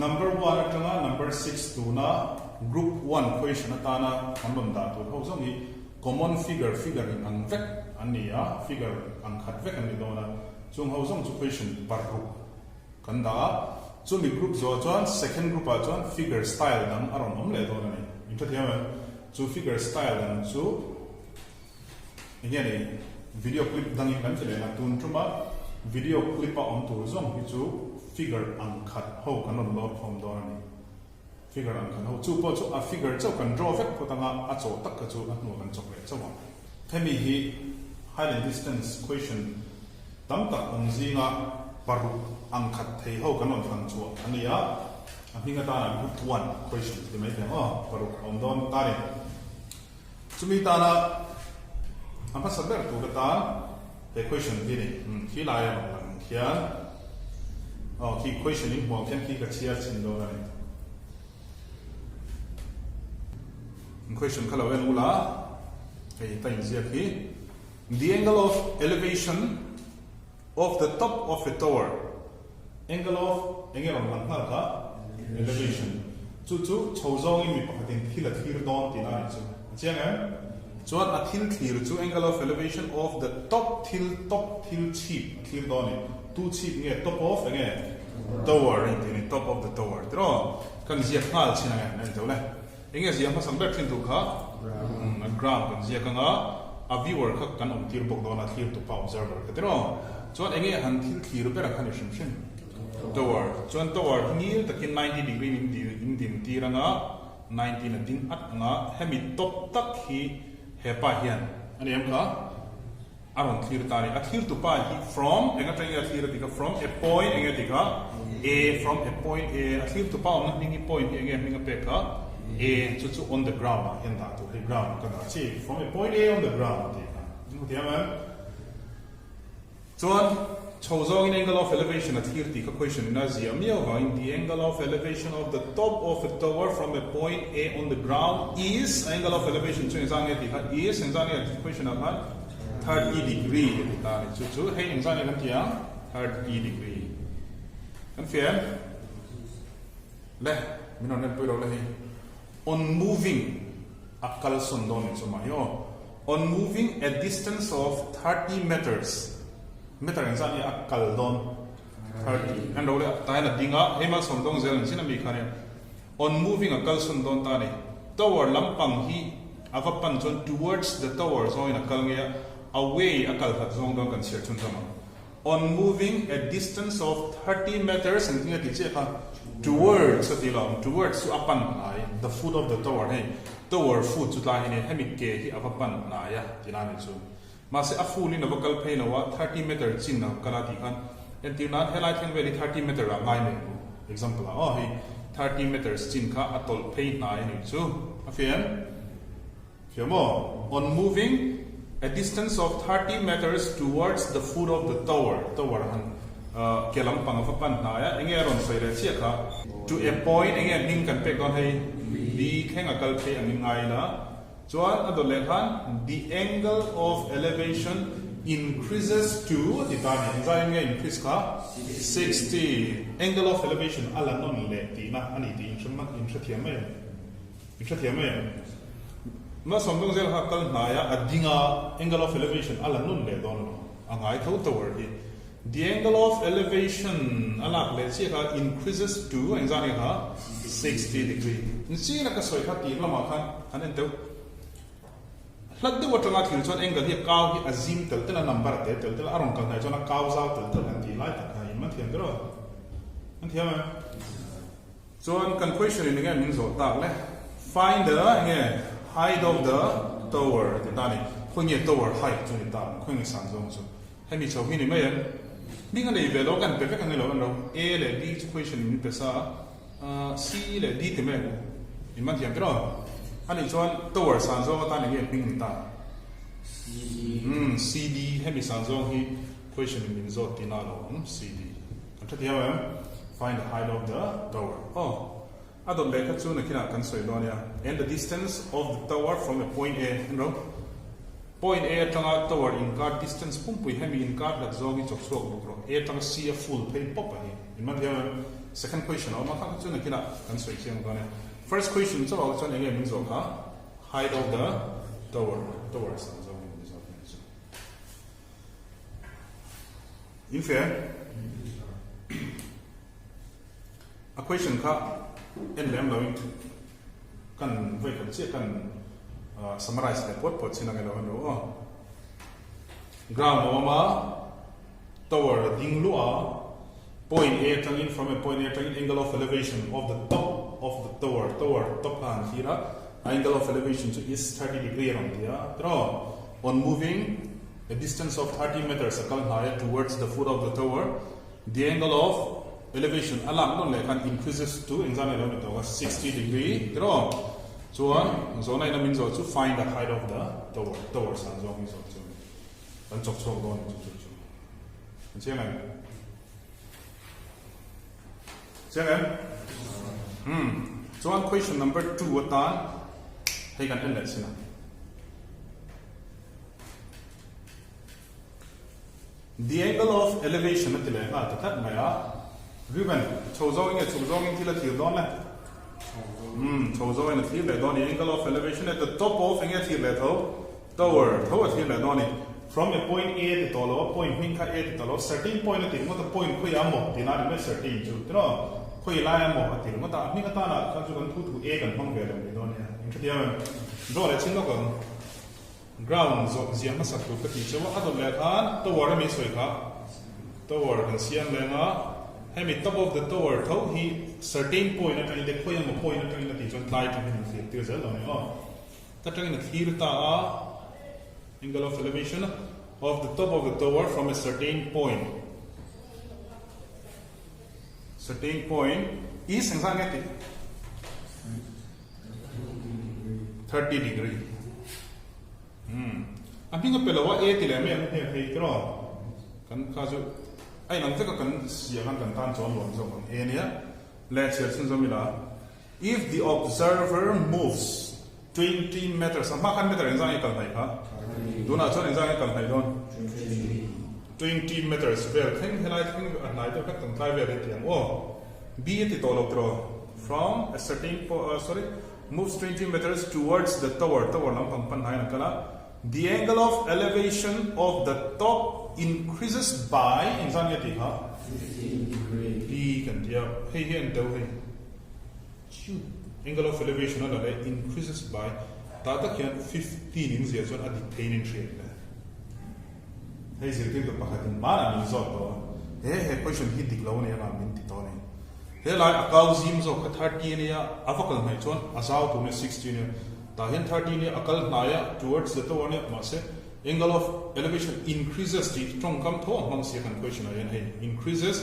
Number one atanga number six tuna group one question atana kan rawn dah tur ho zawng hi common figure, figure in ang vek an ni a, figure ang khat vek an ni dawn a, chung ho zawng chu question paruk kan dah a, chumi group zawh chuan second group ah chuan figure style dang a rawn awm leh dawn a ni. Inthathiam em? Chu figure style dang chu. Enge ni video clip dangin kan ti leh a, tun tuma video clip a awm tur zawng hi chu figure ang khat ho kan rawn lawr khawm dawn a ni. Figure ang khat ho, chu pawh chu a figure chauh kan draw vek phawt anga a chawh tak kha chu a hnuah kan chawk leh chauh ang. Hemi hi height and distance question tam tak awm zinga paruk ang khat thei ho kan rawn thlang chhuah a ni a, a hming atana group one question ti mai thei ang aw, paruk a awm dawn ta a ni. Chumi tana a hmasa ber tur atan he question hi ni. Khi laia rawn lang khian aw khi question in hmuh ang khian khi ka chhiar chhin dawn a ni. Question kha lo en ula hei ka inziak hi The angle of elevation of the top of a tower angle of enge rawn lang nghal kha elevation chu chu chho zawngin mi pakhatin thil a thlir dawn tihna a nih chu a chiang em chuan a thil thlir chu angle of elevation of the top thil top thil chhip a thlir dawn a ni tu chhip nge top of enge tower a intih a ni top of the tower tiraw kan ziak nghal chin ang e en teuh le. Enge ziah hmasang ber thin tur kha ground kan ziak anga a viewer kha kan awm tir bawk dawn a thlir tupa observer kha tiraw chuan enge han thil thlir ber ang kha ni hrim hrim tower chuan tower hi ngil takin 90 degree in in din tir anga 90 in a ding at anga hemi top tak hi hepa hian a ni em kha A rawn thlir ta a ni. A thlir tu pa hi from eng atang nge a thlir a ti kha from a point eng nge a ti kha A from a point A a thlir tu pa awmna hming hi point hi eng nge hming a pek kha A chu chu on the ground ah hian dah tur hei ground ah ka dah chi from a point A on the ground a ti kha in hmu thiam em? Chuan chho zawngin angle of elevation a thlir tih kha question in a ziah miau vangin the angle of elevation of the top of a tower from a point A on the ground is angle of elevation chu engzah nge tih kha is engzah nge question ah khan 30 degree a ti ta a ni. Chu chu hei engzah nge kan ti ang? 30 degree. Kan fiah em? Le, min rawn enpui lo le hei. On moving a kal sawn dawn ni chu mah hi aw. On moving a distance of 30 meters. Meter engzah nge a kal dawn? 30. Kan ro le tain a ding a, hei malsawm dawng zel ang chin ami kha nia. On moving a kal sawn dawn ta a ni. Tower lampang hi a va pan chuan towards the tower zawngin a kal ngei a, away a kal hlat zawng dawn kan chhiar chhun zawm ang. On moving a distance of 30 meters engtin nge tih chiah kha towards a ti lo ang, towards chu a pan hnai, the foot of the tower hei tower foot chu tlai hi nia, hemi ke hi a va pan hnai a ti lai ni chu. Mahse a full in a va kal phei lo a, 30 meter chin a kal a tih khan entir nan helai thleng vel hi 30 meter ah ngai mai ang u, example ah aw hei 30 meters chin kha a tawlh phei hnai a nih chu a fiah em? Fiah maw? On moving a distance of 30 meters towards the foot of the tower, tower han ke lampang a va pan hnai a, enge a rawn sawi leh chiah kha? To a point enge hming kan pek dawn hei B thleng a kal phei ang in ngai ila. Chuan a dawt leh khan the angle of elevation increases to a ti ta a ni. Engzaiin nge increase kha? 60. Angle of elevation a la nawn leh tihna a ni tih in hrethiam mai em? In hrethiam mai em? Malsawm dawng zel kha kal hnaia a ding a, angle of elevation a la nawn leh dawn lo. A ngai tho tower hi. The angle of elevation a lak leh chiah kha increases to engzah nge kha? 60 degree. Nichin a ka sawi kha tir lamah khan han en teuh. Hlat deuh atanga thil chuan angle hi a kau hi a zim tel tel a, number a te tel tel a, a rawn kal hnaih chuan a kau zau tel tel kan tih lai tak kha in man thiam ber aw. An thiam em? Chuan kan question in enge min zawh tak le? Find the enge height of the tower a ti ta a ni. Khawi nge tower height chu ni ta ang, khawi nge san zawng chu? Hemi chho hi ni mai em? Hming a nei ve lo, kan pe vek ang ilo an lo. A leh B chu question in min pe sa a, C leh D ti mai ang u. In man thiam tiraw? Anih chuan tower san zawng atan enge hming ni ta? C D. Umm C D hemi san zawng hi question in min zawt tihna a lo awm C D. Kan hre thiam em? Find the height of the tower. Aw. A dawt leh kha chu nakinah kan sawi dawn nia. And the distance of the tower from a point A an ro. Point A atanga tower inkar distance pumpui hemi inkar hlat zawng hi chawk chhuak bawk rawh. A atanga C a full phei pawp a hi. In man thiam em? second question a awm a, kha kha chu nakinah kan sawi chiang dawn e. First question chauh ah chuan enge min zawh kha? Height of the tower, tower sang zawngin min zawk nih chu. In fair? A question kha en lem loin kan vawi khat chiah kan summarize leh puat puat chin ang ilo en ro aw. Ground a awm a, tower a ding luah a, point A atangin from a point A atangin angle of elevation of the top of the tower, tower top kha han thlir a, angle of elevation chu is 30 degree a rawn ti a, tiraw? On moving a distance of 30 meters a kal hnai a towards the foot of the tower, The angle of elevation a lak nawn leh khan increases to engzah nge lo ni tawk a 60 degree tiraw? Chuan zawhna ina min zawh chu find the height of the tower, tower san zawng hi zawh chu kan chawk chhuak dawn chu chu chu. An chiang em? Chiang em? Hmm. Chuan question number 2 atan hei kan en leh chin a. The angle of elevation a ti leh nghal ta tlat mai a. Reuben, chho zawngin nge chhuk zawngin thil a thlir dawn le? Umm, chho zawngin a thlir leh dawn ni. Angle of elevation at the top of enge a thlir leh tho? Tower tho a thlir leh dawn ni. From a point A ti tawh lo a, point hming kha A ti tawh lo, certain point a ti ringawt a, point khawi a maw tih na ni mai certain chu tiraw? Khawi lai a maw a ti ringawt a, a hming atana kha chu kan thu thu A kan hmang ve lo ni dawn nia. Inhrethiam em? Draw leh chin lawk ang. Ground zawh ziah hmasak tur ka tih chauh a, a dawt leh khan tower a mi sawi kha tower kan siam leng a, hemi top of the tower tho hi certain point atangin te khawi emaw point atangin a tih chuan tlai atangin an thlir tir zel lo ni aw. Ta tangin a thlir ta a, angle of elevation of the top of the tower from a certain point certain point is engzah nge tih? 30 degree. Hmm. A hming a pe lo a, A ti leh mai ang hmel hei tiraw? Kan kha chu a inang vek a kan siam ang kan tan chuan nuam zawk ang A nia. Le chhiar chhunzawm ila. If the observer moves 20 meters, a hma khan meter engzah nge kal hnaih kha? Tunah chuan engzah nge kal hnaih dawn? 20 meters vel thleng helai thleng a hnai deuh hlek tawng tlai vel hi ti ang aw. B a ti tawh lo tiraw? From a certain po sorry moves 20 meters towards the tower, tower lampang pan hnaiin a kal a, the angle of elevation of the top increases by engzah nge tih kha? B kan ti a, hei hi a en deuh hei chu angle of elevation a la leh increases by tah tak hian 15 in ziah chuan a dik theiin in hriat le. Hei zirtirtu pakhatin hmanah min zawt tawh a, he he question hi dik lo a ni anga min ti tawh a ni. He lai a kau zim zawk kha 30 a nia, a va kal hnaih chuan a zau tur nia 60 a nia. Tah hian 30 a nia, a kal hnai a towards the tower a nia, mahse angle of elevation increases tih tawngkam tho a hmang sia kan question ah hian hei increases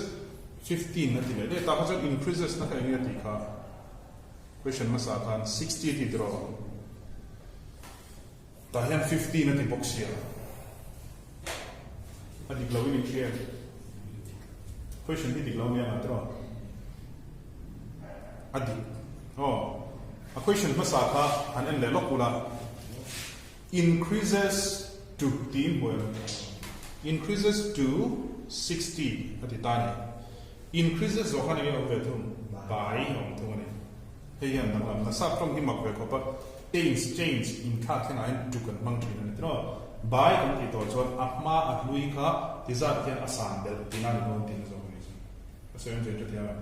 15 a ti leh daih. Tah kha chuan increases na kha eng nge a tih kha question hmasa khan 60 a ti tiraw? Tah hian 15 a ti bawk sia. A dik lo in in hria em? Question hi dik lo nia ang tiraw? A dik. Aw. A question hmasa kha han en leh lawk ula. Increases to tiin hmu em? Increases to 60 a ti ta a ni. Increases zawh khan enge awm ve thung? By a awm thung a ni. Hei hian danglam na sap tawng hi mak ve khawp a, change, change, inthlak thlengah hian tuk an hmang thin a ni tiraw? Bai kan tih tawh chuan a hma a hlui kha ti zat hian a san belh tihna a ni dawn tihna zawk a ni chu. Ka sawi ang chu in hrethiam em?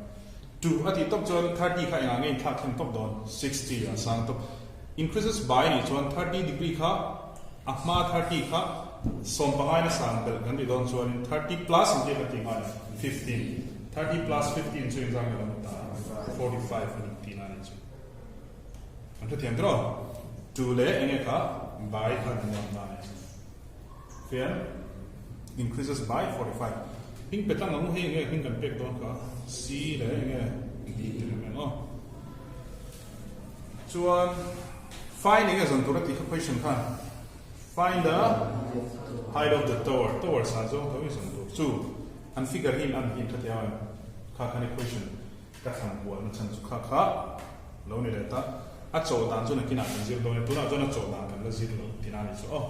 Tu a tih tawp chuan 30 kha engah nge inthlak thleng tawp dawn? 60 a sang tawp. Increases by nih chuan 30 degree kha a hma 30 kha sawmpangain a san belh kan tih dawn chuanin 30 plus ang tih kan tih nghal 15. 30 plus 15 chu engzah nge lo ta 45 a ni tihna a nih chu. An hrethiam tiraw? Tu leh enge kha by kha an nuam na a ni. Fian increases by 45. Hming pe tlang ang hei enge hming kan pek dawn kha C leh enge D te reng reng aw. Chuan find enge zan tur a tih kha question khan find the height of the tower tower san zawng tho hi zan tur chu An figure hi an hin tha tiang em? Kha khan equation ka thlan kual na chhan chu kha kha lo ni leh ta. A chawh dan chu nakinah kan zir dawn e, tunah chuan a chawh dan kan la zir lo tina ni chu aw.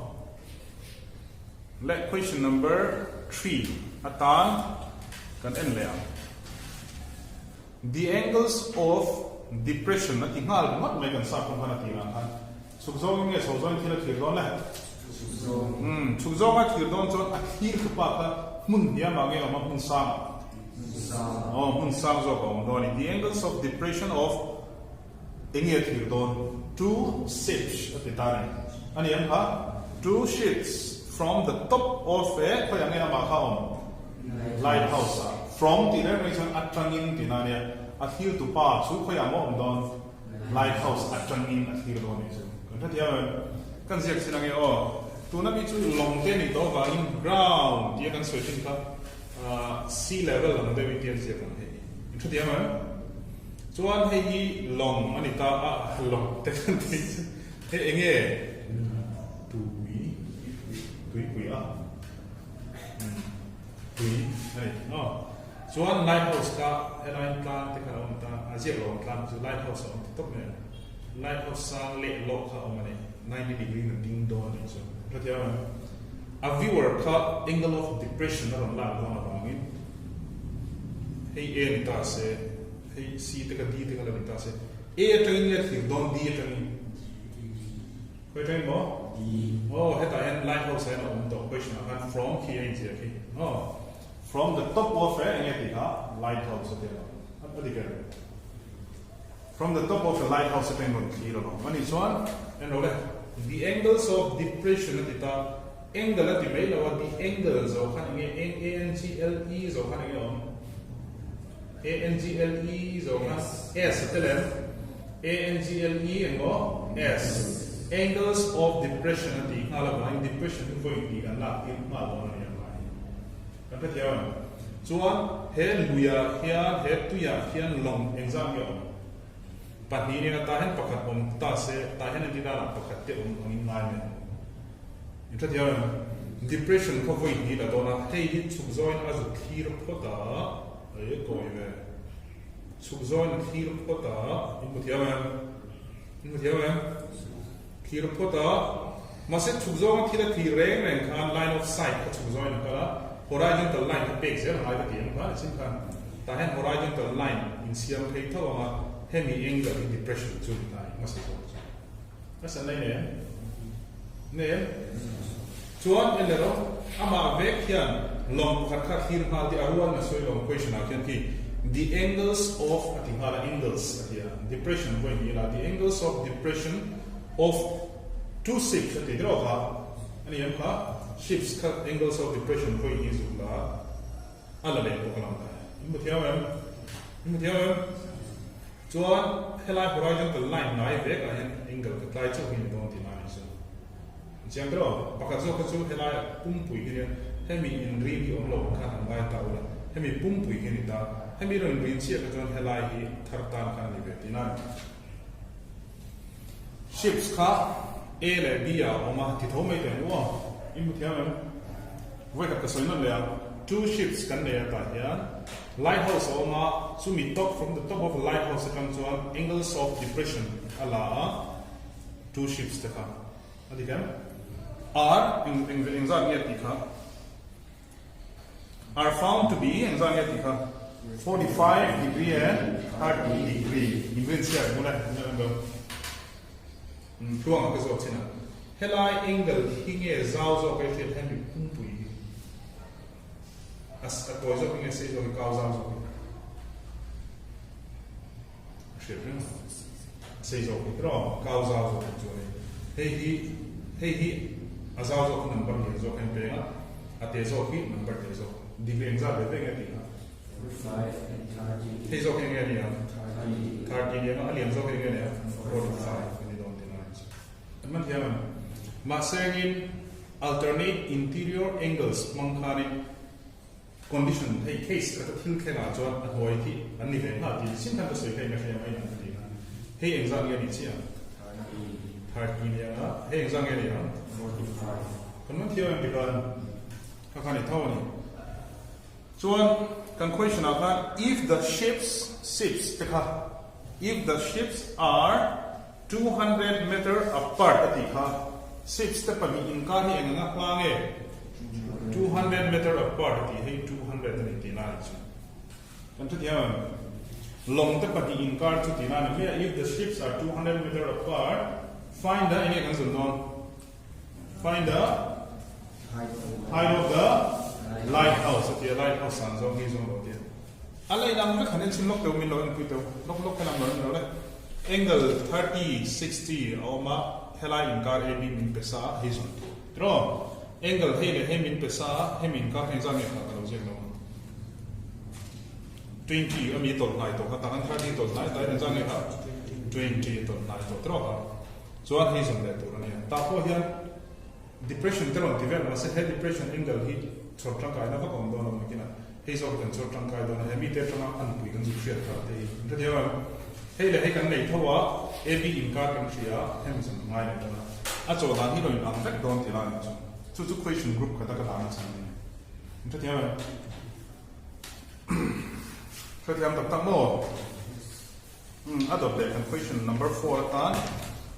Leh question number 3 atan kan en leh ang. The angles of depression a ti nghal ringawt mai kan sap kawng khan a tirah khan chhuk zawngin nge chho zawngin thil a thlir dawn le? Umm chhuk zawnga thlir dawn chuan a thlir thu pa kha hmun hniamah nge awm a hmun sangah? Aw hmun sang zawk a awm dawn a ni. The angles of depression of enge a thlir dawn? Two ships a ti ta a ni. A ni ang kha? Two ships from the top of a khawiah nge amah kha a awm? Lighthouse ah from tih reng reng chuan atangin tihna a nia, a thlir tu pa chu khawiah maw awm dawn? Lighthouse atangin a thlir dawn nih chu kan hrethiam em? Kan ziak chin ange aw, tuna mi chu lawng te nih tawh avangin ground tia kan sawi thin kha sea level ang deuhin tia an ziak ang hei in hrethiam em? Chuan hei hi lawng a ni ta a, lawng te kan tih chu hei enge? Tui, tuipui a. Tui a ni maw? Chuan lighthouse kha helaiin tlang te kha a awm ta, a ziak lo ang tlang chu lighthouse a awm ta tawp mai a, lighthouse sang leh lawk kha a awm a ni, 90 degree in a ding dawn a nih chu. Hrethiam em? A viewer kha angle of depression a rawn lak dawn avangin hei A ni ta se, hei C te kha D te kha la ni ta se, A atangin nge thlir dawn D atangin? Khawi teng maw? Aw hetah hian lighthouse ah hian a awm tawh question ah khan from khi a inziah khi aw from the top of e enge tih kha lighthouse a tia a dik em? From the top of a lighthouse atangin rawn thlir alawm a nih chuan en rawh le the angles of depression a ti ta angle a ti mai lo a the angle zo khan enge A N G L E zo khan enge awm? A N G L E zo khan S a tel em? A N G L E emaw S Angles of depression a tih nghal avangin depression hi vawi hnih kan lak tir nghal dawn a ni ang lai hi kan hrethiam em? Chuan he luiah hian he tuiah hian lawng engzah nge awm? Pahnih nena tah hian pakhat awm ta se tah hian engtin danah pakhat te awm angin ngai mai ang. In hrethiam em? Depression kha vawi hnih la dawn a, hei hi chhuk zawin a zuk thlir phawt a, ei kawi ve. Chhuk zawin a thlir phawt a, in hmu thiam em? In hmu thiam em? Thlir phawt a, mahse chhuk zawnga thil a thlir reng reng khan line of sight kha chhuk zawin a kal a, horizontal line kha pek zel a ngai ka ti ang kha, chin khan tah hian horizontal line insiam phei tho ang a, hemi angle hi depression chu ni ta hmasa zawk chu. A san nei em? Nei em? Chuan en leh rawh, amah vek hian lawng pakhat kha thlir nghal tih a rual in a sawi lo question ah khian khi the angles of a ti nghal a, angles a ti a, depression pawh in ni ila, the angles of depression of two ships a ti deuh kha a ni em kha, ships kha angles of depression pawh in ni zuk la a la leh bawk a lang ta. In hmu thiam em? In hmu thiam em? Chuan helai horizontal line ngai vek ah hian angle ka tlai chauh hi a ni dawn tih lai chu a chiang ber aw. Pakhat zawk kha chu helai ah pumpui hi nia hemi inrin hi awm lo ang khan han ngai ta ula hemi pumpui hi a ni ta hemi rawn inrin chiah kha chuan helai hi thar tan khan a ni ve tih lai. Ships kha A leh B ah a awm a ti tho mai teh ang u aw. I hmu thiam em? Vawikhat ka sawi nawn leh a, two ships kan nei a tah hian lighthouse a awm a, chumi top from the top of lighthouse atang chuan angles of depression a la a, two ships te kha a dik em? Are eng eng engzat nge tih kha are found to be engzat nge tih kha 45 degree and 30 degree in rin chhiat bula Tluanga ka zawk chin a, helai angle hi nge zau zawk e hriat hian mi pumpui hi a tawi zawk hi nge sei zawk hi kau zau zawk hi a hriat reng a, a sei zawk hi tiraw kau zau zawk hi chu a ni. Hei hi hei hi a zau zawk hi number lian zawk hian peng a, a te zawk hi number te zawk degree engzat ve ve nge tih kha. Hei zawk hi enge a ni ang? 30 ni ang a, a lian zawk hi enge a ni ang? 45 a ni dawn tih lai chu. An man thiam em? Mahse engin alternate interior angles hmang khanin condition hei case khat a thil thlengah chuan a hnuai khi an ni ve nghal tih sin khan ka sawi kha eng a hria mai ang ka ti kha. Hei engzat nge a nih chiah? 30 ni ang a, hei engzat nge a ni ang? 45. Kan man thiam em tikhan kha kha ni tho a ni. Chuan kan question ah khan if the ships, ships te kha if the ships are 200 meter apart a tih kha ships te pahnih inkar hi eng anga hla nge 200 meter apart a tih hei 200 a ni tih lai chu kan hrethiam em? Lawng te pahnih inkar chu tihna a ni mai a, if the ships are 200 meter apart, find the enge kan zun dawn? Find the height of the lighthouse a ti a, lighthouse san zawng hi zawng lo a ti a. A lei ang vek han en chhin lawk teuh min lo enpui teuh lawk lawk helam lo en lo le. Angle 30, 60 a awm a, helai inkar AB min pe sa a, hei zawn tur. Tiraw? Angle hei leh hei min pe sa a, hemi inkar hei zan nge kha ka lo ziak lo ang. 20 a mi tawlh hnai tawh kha, tak an 30 tawlh hnai ta in zan nge kha? 20 a tawlh hnai tawh tiraw kha? Chuan hei zawn leh tur a nia. Tah pawh hian depression te rawn ti vel mahse he depression angle hi chhawr tangkaina vak a awm dawn lo nakin a hei zawk kan chhawr tangkai dawn a, he mite atanga a nupui kan zuk hriat kha te hi an hrethiam em? Hei leh hei kan nei tho a, AB inkar kan hria a, hemi zawn ngai leh tan a, a chaw dan hi rawn inang vek dawn ti lai ang chu. Chu chu question group khata ka dahna chhan a ni. An hrethiam em? Hrethiam tak tak maw? Umm a dawt leh kan question number four atan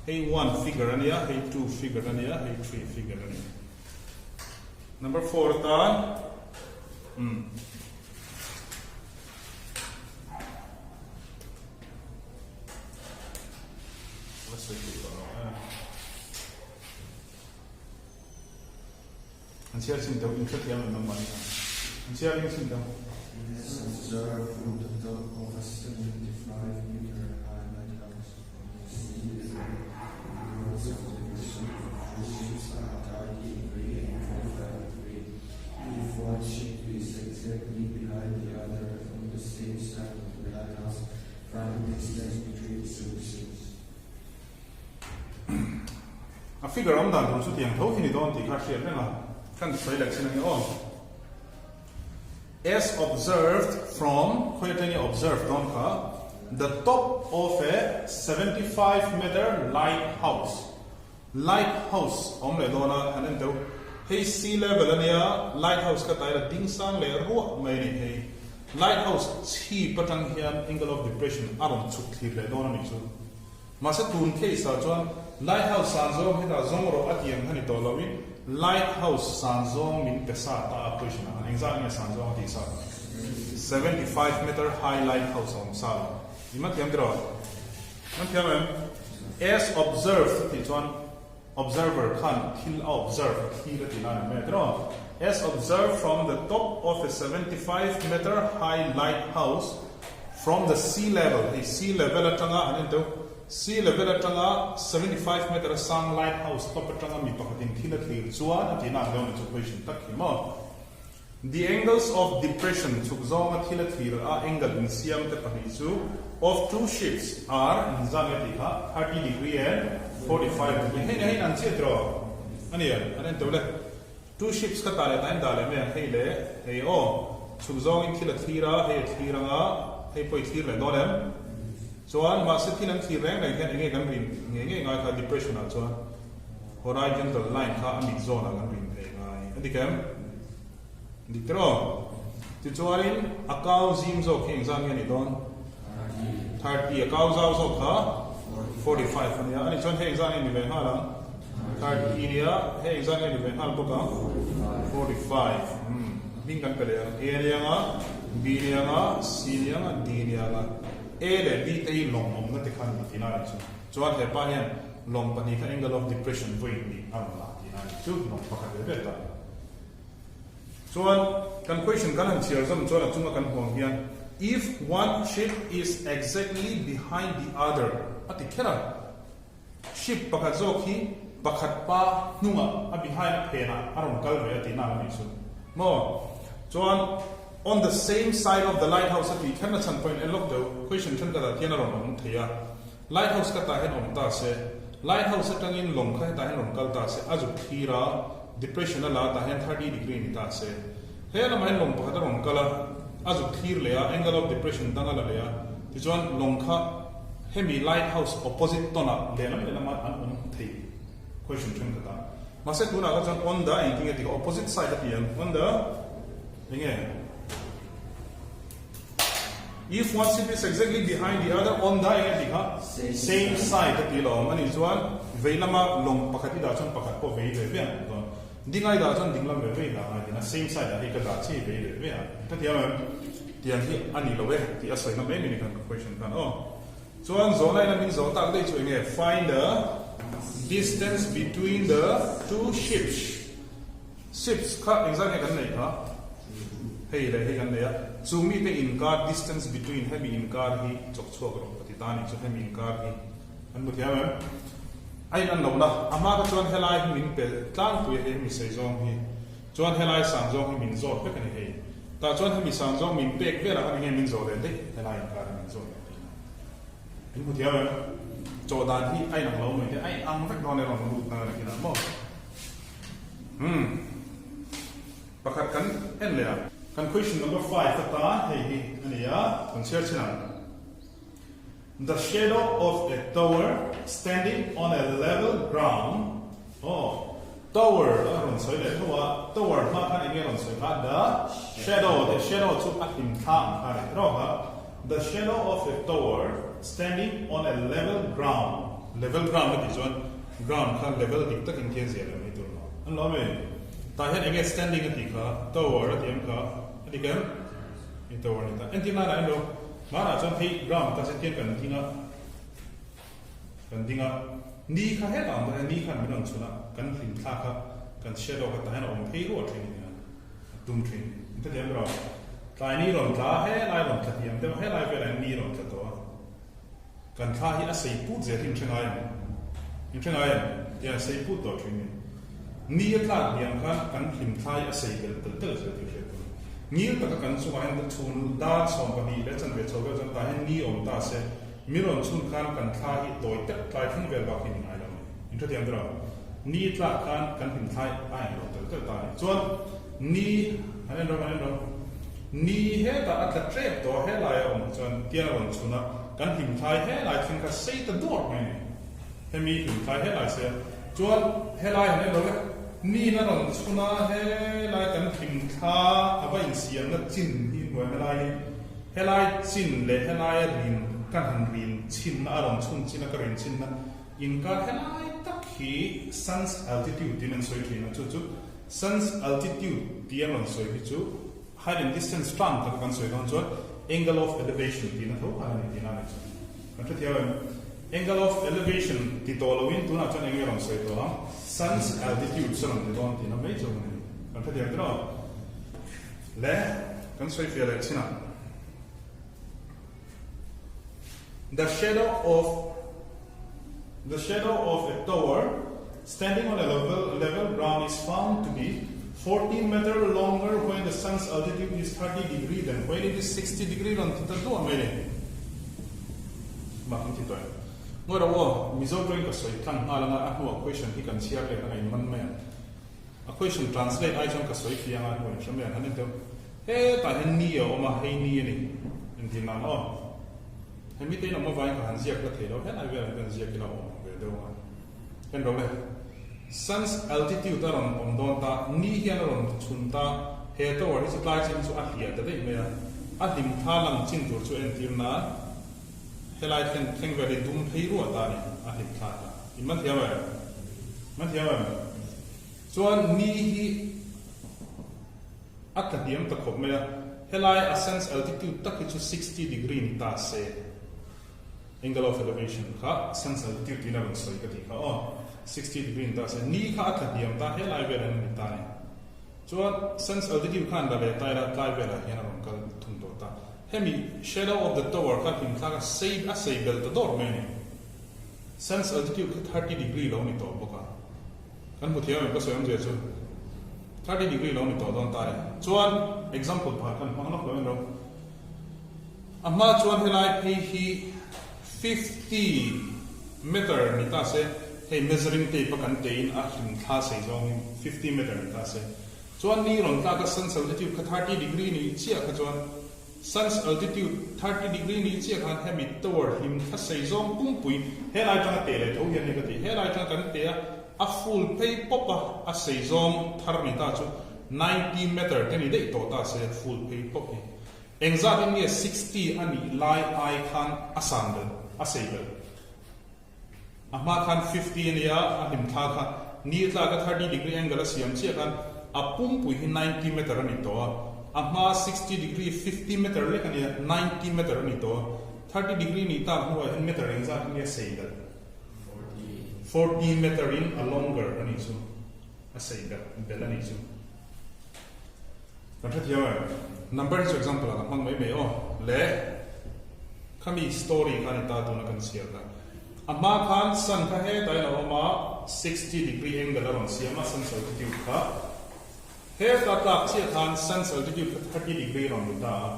hei one figure a nia hei two figure a nia hei three figure a ni number four atan umm la sawi theih tawh lo eh an chhiar chin deuh in hrethiam an awm mahni an chhiar ring chin deuh. As observed from the top of a 75 meter high lighthouse on the sea level, the angles of depression of two ships are 30 degree and 45 degree. If one ship is exactly behind the other on the same side of the lighthouse, find the distance between the two ships. A figure awm dan tur chu tiang tho khi ni dawn tih kha a hriat reng a, kan sawi leh chin a ni aw. As observed from, khawi atangin observe dawn kha, the top of a 75 meter lighthouse, lighthouse awm leh dawn a, han en teuh, hei sea level a nia, lighthouse ka taila ding sang leh ruah mai a ni hei, lighthouse chhip atang hian angle of depression a rawn chhuk thlir leh dawn a nih chu. Mahse tun case ah chuan Lighthouse san zawng hetah zawng rawh a ti ang kha ni tawh loin Lighthouse san zawng min pe sa ta a question ah khan engzat nge san zawng a tih sa ta? 75 meter high lighthouse a awm sa lo. I man thiam tiraw? Man thiam em? As observed a tih chuan observer khan thil a observe a thlir a tih na a ni mai a tiraw? As observed from the top of a 75 meter high lighthouse From the sea level, hei sea level atanga an en deuh, sea level atanga 75 meter a sang lighthouse top atanga mi pakhatin thil a thlir chuan a tihna ang deuh ni chu question tak hi maw. The angles of depression chhuk zawnga thil a thlir a angle insiam te pahnih chu of two ships are inzan nge tih kha 30 degree and 45 degree hei hei an chiah tiraw a nia an en deuh le. Two ships ka tah leh tain dah leh mai ang hei le hei aw chhuk zawngin thil a thlir a hei a thlir anga hei pawh i thlir leh dawn em chuan mahse thil an thlir reng reng hian enge kan rin ngei ngei ngai kha depression ah chuan horizontal line kha a mit zawn ah kan rin thei ngai a dik em dik tiraw tichuanin a kau zim zawk hi engzat nge a nih dawn 30 a kau zau zawk kha 45 a nia a nih chuan hei engzat nge ni ve nghal ang. 30 nia, hei engzat nge ni ve nghal bawk ang? 45. Umm, hming kan pe leh ang. A nia nga, B nia nga, C nia nga, D nia nga. A leh B te hi lawng awmna te khan ni tihna a nih chu. Chuan hepa hian lawng pahnih kha angle of depression vawi hnih a rawn lah tihna a nih chu, lawng pakhat ve ve ta. Chuan kan question kan han chhiar zawm chuan a chunga kan huam hian if one ship is exactly behind the other a ti kher a. Ship pakhat zawk hi pakhat pa hnungah a behind a phenah a rawn kal ve a tihna ang anih chu maw? Chuan on the same side of the lighthouse a tih kherna chhan pawhin en lawk deuh question thenkhatah khian a rawn awm thei a, lighthouse ka tah hian awm ta se, lighthouse atangin lawng kha hetah hian rawn kal ta se, a zuk thlir a, depression a la tah hian 30 degree ni ta se, he lamah hian lawng pakhat a rawn kal a, a zuk thlir leh a, angle of depression dang a la leh a, tichuan lawng kha Hemi lighthouse opposite tawn ah lehlam lehlam ah an awm thei question thenkhat ah. Mahse tunah kha chuan on the engtin nge tih opposite side a ti ang on the enge if one ship is exactly behind the other on the enge tih kha same side a ti lo awm anih chuan vei lama lawng pakhat i dah chuan pakhat pawh vei ve ve ang dawn dingai dah chuan dinglam ve ve i dah ngai tina same side ah hei ka dah chi vei ve ve ang ka ti ang em. Tiang hi a ni lo e tih a sawi na mai mai ni khan ka question khan aw. Chuan zawhna ina min zawh tak daih chu enge find the distance between the two ships. Ships kha engzat nge kan neih kha? Hei leh hei kan nei a, chu mite inkar distance between hemi inkar hi chawk chhuak rawh ka ti ta nih chu hemi inkar hi an hmu thiam em? A in an lohna a hma kha chuan helai hi min pelh tlangpui a hei hemi sei zawng hi chuan helai sang zawng hi min zawt vek a ni hei. Tah chuan hemi sang zawng min pek velah khan enge min zawh leh daih helai inkar hi min zawt leh tih na. In hmu thiam em? Chaw dan hi a inang lo mai te, a inang vek dawn erawh lut na na kinah maw? Umm. Pakhat kan en leh a. Kan question number five ata hei hi a ni a, kan chhiar chin ang. The shadow of a tower standing on a level ground Aw, tower a rawn sawi leh tho a, tower hma khan enge rawn sawi kha? The shadow tih shadow chu a hlim thla ang kha a ni tawk a. The shadow of a tower standing on a level ground Level ground a tih chuan ground kha level dik takin khian zia leh mai tur lo. An lo ami? Tah hian enge standing a tih kha? Tower a tih ang kha a dik em? I tower a ni ta. Entir nan ah en lo. Hmanah chuan hei ground ta se tiang kan ding a, kan ding a, ni kha hetah awm dawn e, ni khan min rawn chhun a, kan hlim thlak a, kan shadow kha tah hian a awm phei ruah thin ania, a tum thin. In hrethiam ber aw? Tlai ni rawn tla a, helai rawn tla hniam deuh a, helai velah hian ni rawn tla tawh a, kan thla hi a sei put zel hi in hre ngai em? In hre ngai em? Tiang a sei put tawh thin ni. Ni a tlak hniam khan kan hlim thlai a sei belh telh telh zel tih hriat tur. Ngil taka kan chungah hian chhun dar 12 leh chanve chho vel chuan tah hian ni awm ta se, mi rawn chhun khan kan thla hi tawi tep tlai thleng vel bak hi ni ngai lo a ni. In hrethiam ber ang. Ni tlak khan kan hlim thlai a eng lo telh telh ta a ni. Chuan ni han en rawh han en rawh. Ni hetah a tla tep tawh a helai a awm chuan tiang a rawn chhun a, kan hlim thlai helai thleng kha sei ta duar mai a ni. Hemi hlim thlai helai se chuan helai han en lo e, ni na rawn chhun a helai kan hlim thla a va insiamna chin hi hnuai helai hi helai chin leh helaia rin ka han rin chhinna a rawn chhun chin a ka rin chhinna inkar helai tak hi sun's altitude tiin an sawi thin a chu chu sun's altitude tia an rawn sawi hi chu height and distance term taka kan sawi dawn chuan angle of elevation tihna tho khan a ni tihna a ni chu. Kan hrethiam em? Angle of elevation ti tawh loin tunah chuan enge rawn sawi tawh ang? Sun's altitude chu rawn ti dawn tihna mai chu a ni. Kan hrethiam tiraw? Le, kan sawi fiah leh chin ah. The shadow of The shadow of a tower standing on a level level ground is found to be 14 meter longer when the sun's altitude is 30 degree than when it is 60 degree rawn ti ta duah mai ni. Mak in ti tawh em? Ngawi rawh aw, Mizo tawngin ka sawi tlang nghal anga a hnuah question hi kan chhiar leh anga in man mai ang. A question translate ai chuan ka sawi fiah anga a hnuah in hre mai ang. Han en teuh. Hetah hian ni a awm a, hei ni a ni. Engtin nan aw. Hemi te in awm avangin ka han ziak la thei lo, helai velah hian ziak ila awm ang ve deuh a. En rawh le. Sun's altitude a rawn awm dawn ta, ni hian a rawn chhun ta, he tower hi chu tlai chin chu a hliah ta daih mai a, a hlim tha lang chin tur chu entir nan helai thleng thleng vel hi dum phei ruah ta a ni, a hlim thla ta. In man thiam em? Man thiam em? Chuan ni hi a tla hniam ta khawp mai a, helai a sun's altitude tak hi chu 60 degree ni ta se. Angle of elevation kha sun's altitude tiin a rawn sawi ka tih kha aw. 60 degree ni ta se ni kha a tla hniam ta helai velah hian a ni ta ni. Chuan sun's altitude khan la leh ta ila tlai velah hian a rawn kal thung tawh ta. Hemi shadow of the tower kha hlim thlak a sei a sei bel ta dawr mai a ni. Sun's altitude kha 30 degree lo ni tawh bawk a. Kan hmu thiam em ka sawi awmzia chu 30 degree lo ni tawh dawn ta ni. Chuan example pakhat kan hmang lawk lo en ro. A hma chuan helai phei hi 50 meter ni ta se, hei measuring tape a kan teiin a hlim thla sei zawngin 50 meter ni ta se. Chuan ni rawn tlak a sun's altitude kha 30 degree ni chiah kha chuan sun's altitude 30 degree ni chiah khan hemi tower hlim thla sei zawng pumpui helai tanga teh leh tho hian ni ka ti. Helai tanga kan teh a, a full phei pawp a, a sei zawng thar ni ta chu 90 meter te ni daih tawh ta se full phei pawp hi. Engzat in nge 60 a nih lai ai khan a san belh, a sei belh? A hma khan 50 a nia, a hlim thla kha ni tlak a 30 degree angle a siam chiah khan a pumpui hi 90 meter a ni tawh a. A hma 60 degree 50 meter lek a nia, 90 meter a ni tawh a. 30 degree nih tak hnuah hian meter engzat nge sei belh? 40 meter in a longer a nih chu. A sei belh belh a nih chu. Kan hrethiam em? Number hi chu example ah ka hmang mai mai aw. Le khami story kha a ni ta tuna kan chhiar kha. A hma khan sun kha hetlai a awm a, 60 degree angle a rawn siam a sun's altitude kha. Heta tlak chiah khan sun's altitude kha 30 degree a rawn ni ta a.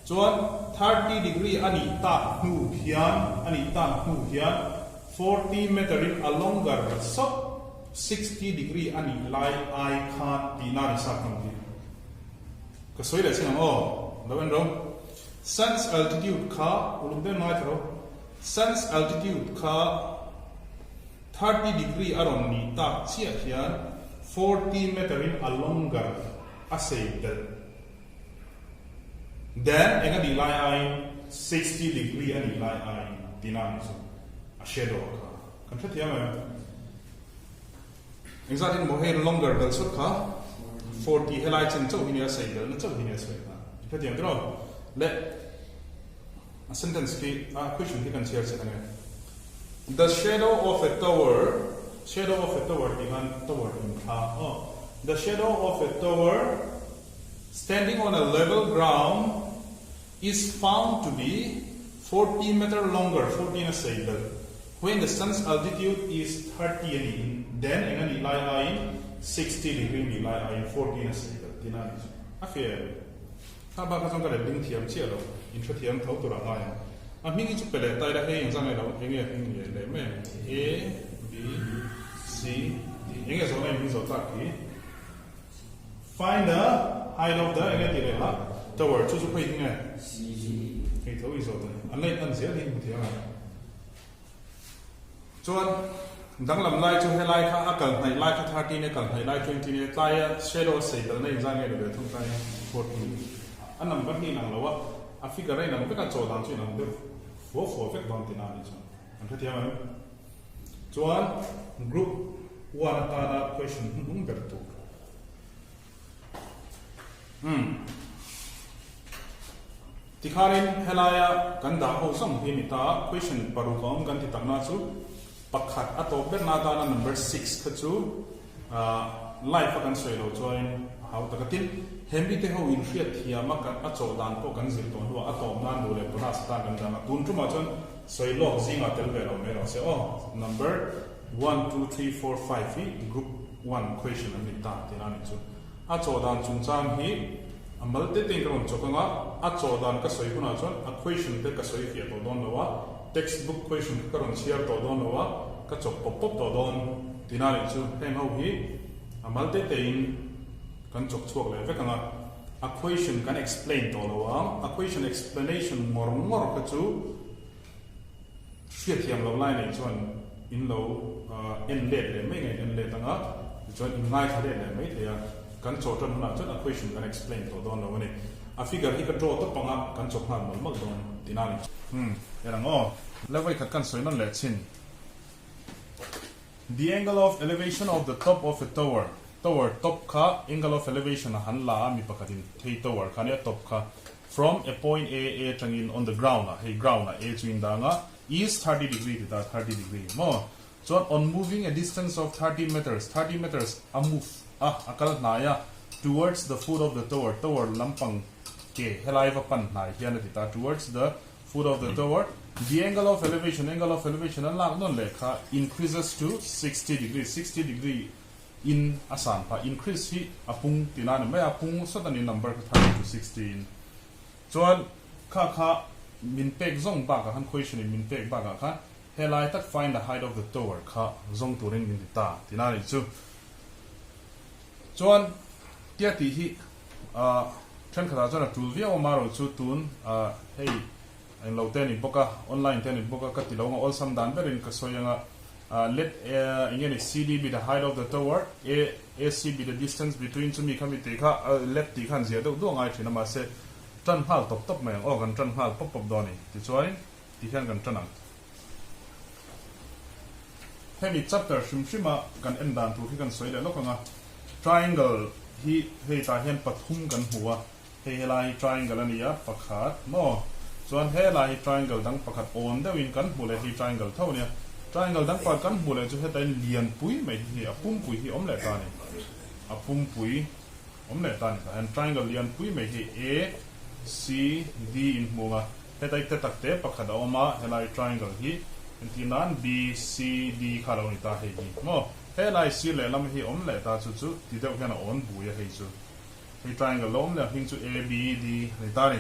Chuan 30 degree a nih tak hnu hian a nih tak hnu hian 40 meter in a longer sawt 60 degree a nih lai ai khan tihna a ni sak ang tih ka sawi leh chin ang aw. Lo en ro. Sun's altitude kha uluk deuh ngai tho. Sun's altitude kha 30 degree a rawn nih tak chiah hian 40 meter in a longer a sei belh. Then eng a nih lai aiin 60 degree a nih lai aiin tihna a nih chu a shadow kha kan hrethiam em? Engzat in maw hei longer bel sut kha 40 helai chin chauh hi nia sei belna chauh hi nia sawi kha i hrethiam tiraw? Le a sentence khi a question khi kan chhiar chin ange The shadow of a tower shadow of a tower tih khan tower inthla aw The shadow of a tower standing on a level ground is found to be 40 meter longer, 40 in a sei belh, when the sun's altitude is 30 a niin, then eng a nih lai aiin 60 degree nih lai aiin 40 in a sei belh tihna a nih chu. A fair. Kha bak kha chuan ka let ding thiam chiah lo, in hrethiam tho tur a ngai ang. A hming hi chu pe leh ta ila hei engzah nge lo, enge a hming leh leh mai ang? A, B, C, D. Enge zawhna in hming zawh tlak khi? Find the height of the enge tih leh kha tower chu chu khawi hi nge? Hei tho i zawh ta an la in an zel hi hmu thiam ang. Chuan danglam lai chu helai kha a kal hnaih lai kha 13 a kal hnaih lai 20 nia tlaia shadow a sei belna inzai nge ni ve thung tlai 14 a number hi inang lo a a figure a inang vek a chaw dan chu inang deuh fua fua vek dawn tihna a nih chuan an hrethiam em? Chuan group one atana question hnuhnung ber tur. Umm. Tikhanin helaia kan dah ho zawng hi ni ta, question paruk a awm kan ti takna chu pakhat a tawp berna atana number six kha chu live a kan sawi lo chuanin a hau tak a. Tin, he mite ho inhriat thiam a a chawh dan pawh kan zir tawh hnuah a tawp nan duh leh bonus atan kan dang a. Tun tumah chuan Sawi lawk zingah tel ve lo mai rawh se aw. Number one, two, three, four, five hi group one question an ni ta tihna a nih chu. A chaw dan chungchang hi a mal te tein ka rawn chawk ang a, a chaw dan ka sawi hunah chuan a question te ka sawi fiah tawh dawn lo a, textbook question kha ka rawn chhiar tawh dawn lo a, ka chawk pawp pawp tawh dawn tihna a nih chu. Heng ho hi a mal te tein kan chawk chhuak leh vek ang a, a question kan explain tawh lo ang, a question explanation ngawr ngawr kha chu Hriatthiam loh lai nei chuan in lo en let leh mai ngei en let anga tichuan in ngaithla let leh mai thei a, kan chaw tan hunah chuan a question kan explain tawh dawn lo a ni. A figure hi ka draw tawp anga kan chaw nghal mawlh mawlh dawn tihna a ni. Umm en ang aw. La vawikhat kan sawi nawn leh chin. The angle of elevation of the top of a tower, tower top kha angle of elevation a han la a mi pakhatin hei tower kha nia top kha From a point A, A atangin on the ground ah, hei ground ah A chu in dang a, is 30 degree ti ta, 30 degree maw? Chuan on moving a distance of 30 meters, 30 meters a move a, a kal hnai a, towards the foot of the tower, tower lampang ke helai va pan hnai hian a ti ta, towards the foot of the tower, the angle of elevation, angle of elevation an lak nawn leh kha increases to 60 degree, 60 degree In a san phah increase hi a pung tih na ni mai a, pung sawt a ni number kha 30 to 60 in. Chuan kha kha min pek zawng bakah khan question in min pek bakah khan helai tak find the height of the tower kha zawng turin min ti ta tih na ni chu. Chuan tia tih hi ah thenkhatah chuan a tul viau a marawh chu tun ah hei englo te a ni bawk a, online te a ni bawk a ka ti lo ang a awlsam dan berin ka sawi ang a. Let eng nge ni CD be the height of the tower, A AC be the distance between chumi kha mi tih kha let tih khan zia deuh duah ngai thin a mahse tan nghal tawp tawp mai ang aw kan tan nghal pawp pawp dawn a ni tichuanin ti hian kan tan ang. Hemi chapter hrim hrima kan en dan tur hi kan sawi leh lawk ang a, triangle hi hei tah hian pathum kan hmu a. Hei helai hi triangle a ni a, pakhat maw? Chuan helai hi triangle dang pakhat awn deuhin kan hmu leh hei triangle tho a nia. Triangle dang pakhat kan hmu leh chu hetain lianpui mai hi hei a pumpui hi awm leh ta a ni. A pumpui awm leh ta a ni tah hian triangle lianpui mai hi A, C, D in hmu ang a. Hetai te tak te pakhat a awm a, helai triangle hi entir nan B, C, D kha a lo ni ta hei hi maw? Helai sir lehlam hi awm leh ta chu chu ti deuh hian a awn bui a hei chu. Hei triangle lo awm leh a hming chu A, B, D a ni ta a ni.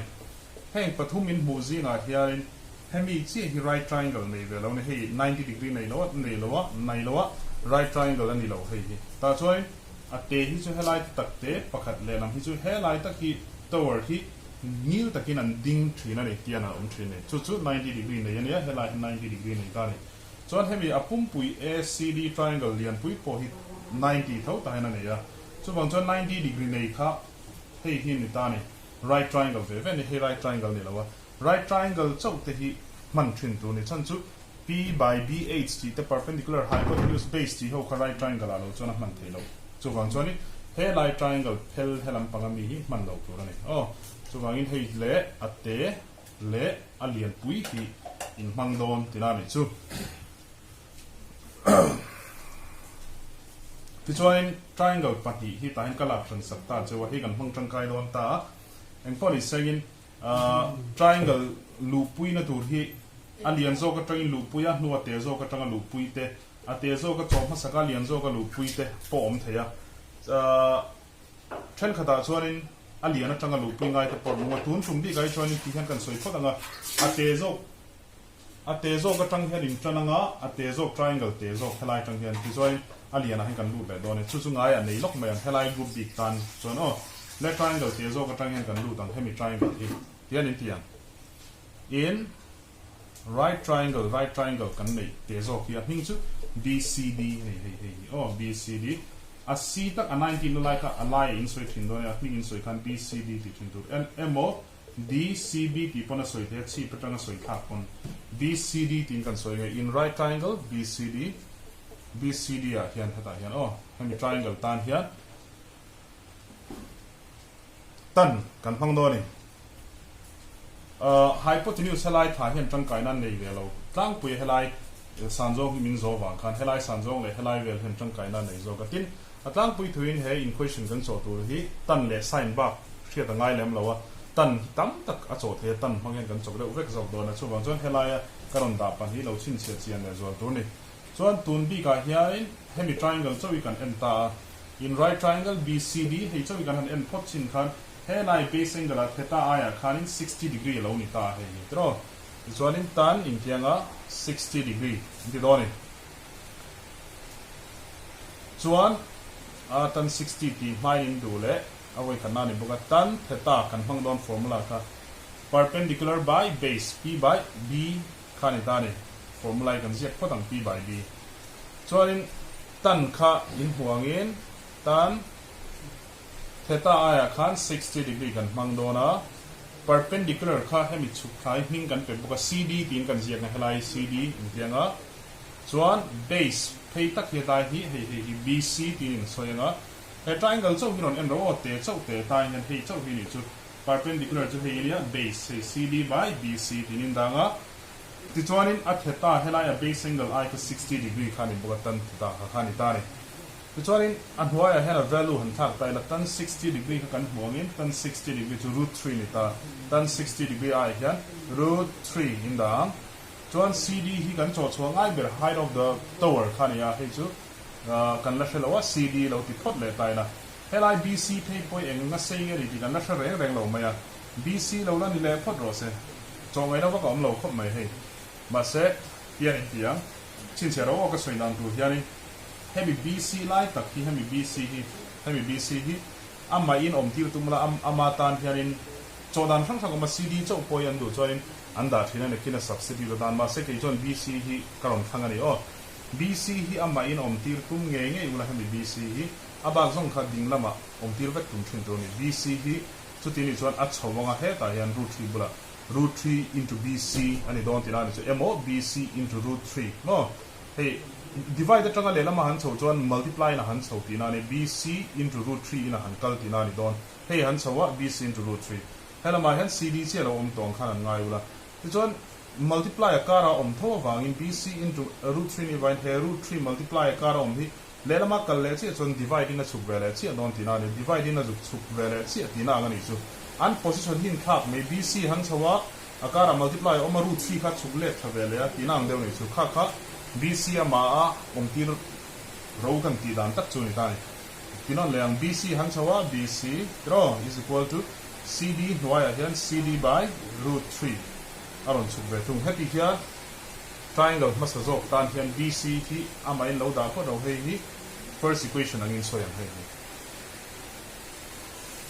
Heng pathum in hmuh zingah hianin hemi chiah hi right triangle nei ve lo a ni. Hei 90 degree nei lo a, nei lo a, nei lo a, right triangle a ni lo hei hi. Tah chuanin a te hi chu helai te tak te pakhat lehlam hi chu helai tak hi tower hi ngil takin an ding thin a ni tian an awm thin a ni. Chu chu 90 degree nei a nia, helai hi 90 degree nei ta a ni. Chuan hemi a pumpui ACD triangle lianpui pawh hi 90 tho tahin a nei a. Chuvang chuan 90 degree nei kha hei hi ni ta a ni. Right triangle ve ve a ni, hei right triangle ni lo a. Right triangle chauh te hi hman thin tur ni. Chhan chu P by BH tih te perpendicular hypotenuse base tih ho kha right triangle ah lo chuan a hman theih loh. Chuvang chuanin he lai triangle phel he lampang ami hi hman loh tur a ni. Aw, chuvangin hei leh a te leh a lianpui hi inhmang dawn tina a nih chu. Tichuanin triangle pahnih hi tah hian ka lak hran sak ta cheu a, hei kan hmang tangkai dawn ta a. Engpawh ni sengin triangle luhpuina tur hi a lian zawk atangin luhpui a, hnua te zawk atanga luhpui te, a te zawka chaw hmasaka lian zawka luhpui te pawh awm thei a. Thenkhatah chuanin a lian atanga luhpui ngai te pawh an awm a, tun tum bikah hi chuanin ti hian kan sawi phawt ang a, a te zawk a te zawk atang hian in tan anga a te zawk triangle te zawk helai atang hian tichuanin a lianah hian kan lut leh dawn e, chu chu ngaiah nei lawk mai ang helai group bik tan chuan aw le triangle te zawk atang hian kan lut ang hemi triangle hi tian in ti ang in right triangle right triangle kan neih te zawk hi a hming chu BCD a ni hei hei hi aw BCD a C tak a 19 na lai kha a lai a in sawi thin dawn e a hming in sawi khan BCD tih thin tur en emaw DCB tih pawn a sawi thei a chhip atang a sawi thlak pawn BCD tiin kan sawi nge in right triangle BCD BCD ah hian hetah hian aw hemi triangle tan hian Tan kan hmang dawn a ni. Hypotenuse helai tha hian tangkaina an nei ve lo. Tlangpui helai san zawng hi min zawh vang khan helai san zawng leh helai vel hian tangkaina an nei zawk a. Tin, a tlangpui thuin he in question kan chawh tur hi tan leh sign bak hriat a ngai lem lo a. Tan hi tam tak a chawh thei a, tan hmang hian kan chawk deuh vek zawk dawn a. Chuvang chuan helaia ka rawn dah pahnih lo chhinchhiah chian leh zual tur a ni. Chuan tun bikah hianin hemi triangle chauh hi kan en ta a. In right triangle BCD, hei chauh hi kan han en phawt chin khan helai base angle ah theta aiah khanin 60 degree a lo ni ta a hei hi tiraw. Tichuanin tan intianga 60 degree an ti dawn a ni. Chuan a tan 60 tih hmain in duh leh a vawikhatna a ni bawk a, tan theta kan hmang dawn formula kha perpendicular by base P by B kha a ni ta a ni. Formula hi kan ziak phawt ang P by B. Chuanin tan kha in hmuh angin tan theta aiah khan 60 degree kan hmang dawn a, perpendicular kha hemi chhuk thlai hming kan pe bawk a, CD tiin kan ziak ang helai CD in ti ang a, chuan base phei tak hi hetlai hi hei hei hi BC tiin in sawi ang a, he triangle chauh hi rawn en rawh aw te chauh te tai hian hei chauh hi nih chu perpendicular chu hei ania base hei CD by BC tiin in dang a. Tichuanin a theta helai a base angle ai kha 60 degree kha a ni bawk a, tan theta kha kha a ni ta a ni. Tichuanin a hnuaiah hian a value han thlak ta ila, tan 60 degree kha kan hmu angin tan 60 degree chu root 3 a ni ta, tan 60 degree aiah hian root 3 in dah ang. Chuan CD hi kan chawh chhuah ngai ber height of the tower kha a ni a, hei chu kan la hre lo a, CD lo ti phawt leh ta ila. Helai BC phei pawh hi eng nga sei nge ni tih kan la hre reng reng lo mai a, BC lo la ni leh phawt rawh se. Chaw ngaihna vak a awm lo khawp mai hei. Mahse, tian in ti ang. Chhinchhiah ro aw ka sawi dan tur hianin hemi BC lai tak hi, hemi BC hi, hemi BC hi amah in awm tir tum la, ama tan hianin chaw dan hrang hrang awm a, CD chauh pawh hi an duh chuanin an dah thin a ni, khin a substitute atan. Mahse, kei chuan BC hi ka rawn thlang a ni aw. BC hi amah in awm tir tum ngei ngei ula hemi BC hi a bak zawng kha ding lamah awm tir vek tum thin tur a ni. BC hi Chuti nih chuan a chho anga hetah hian root 3 bulah root 3 into BC a ni dawn tihna a ni chu emaw BC into root 3 maw? Hei Divide atanga lehlam a han chho chuan multiply in a han chho tihna a ni, BC into root 3 in a han kal tihna a ni dawn. Hei han chho a, BC into root 3. Helamah hian CD chiah lo awm tawh ang khan an ngai ula. Tichuan multiply a kara awm tho avangin BC into root 3 ni vain he root 3 multiply a kara awm hi lehlama kal leh chiah chuan divide in a chhuk ve leh chiah dawn tihna a ni. Divide in a zuk chhuk ve leh chiah tihna ang a nih chu. An position hi inthlak mai BC han chho a, a kara multiply a awm a root 3 kha chhuk let tha ve leh a tihna ang deuh a nih chu. Kha kha BC amah a awmtir ro kan tih dan tak chu a ni ta a ni. Tinawn leh ang BC han chho a, BC tiraw is equal to CD hnuaiah hian CD by root 3 a rawn chhuk ve thung. Heti hian triangle hmasa zawk tan hian BC hi amahin lo dah phawt lo, hei hi first equation angin sawi ang hei hi.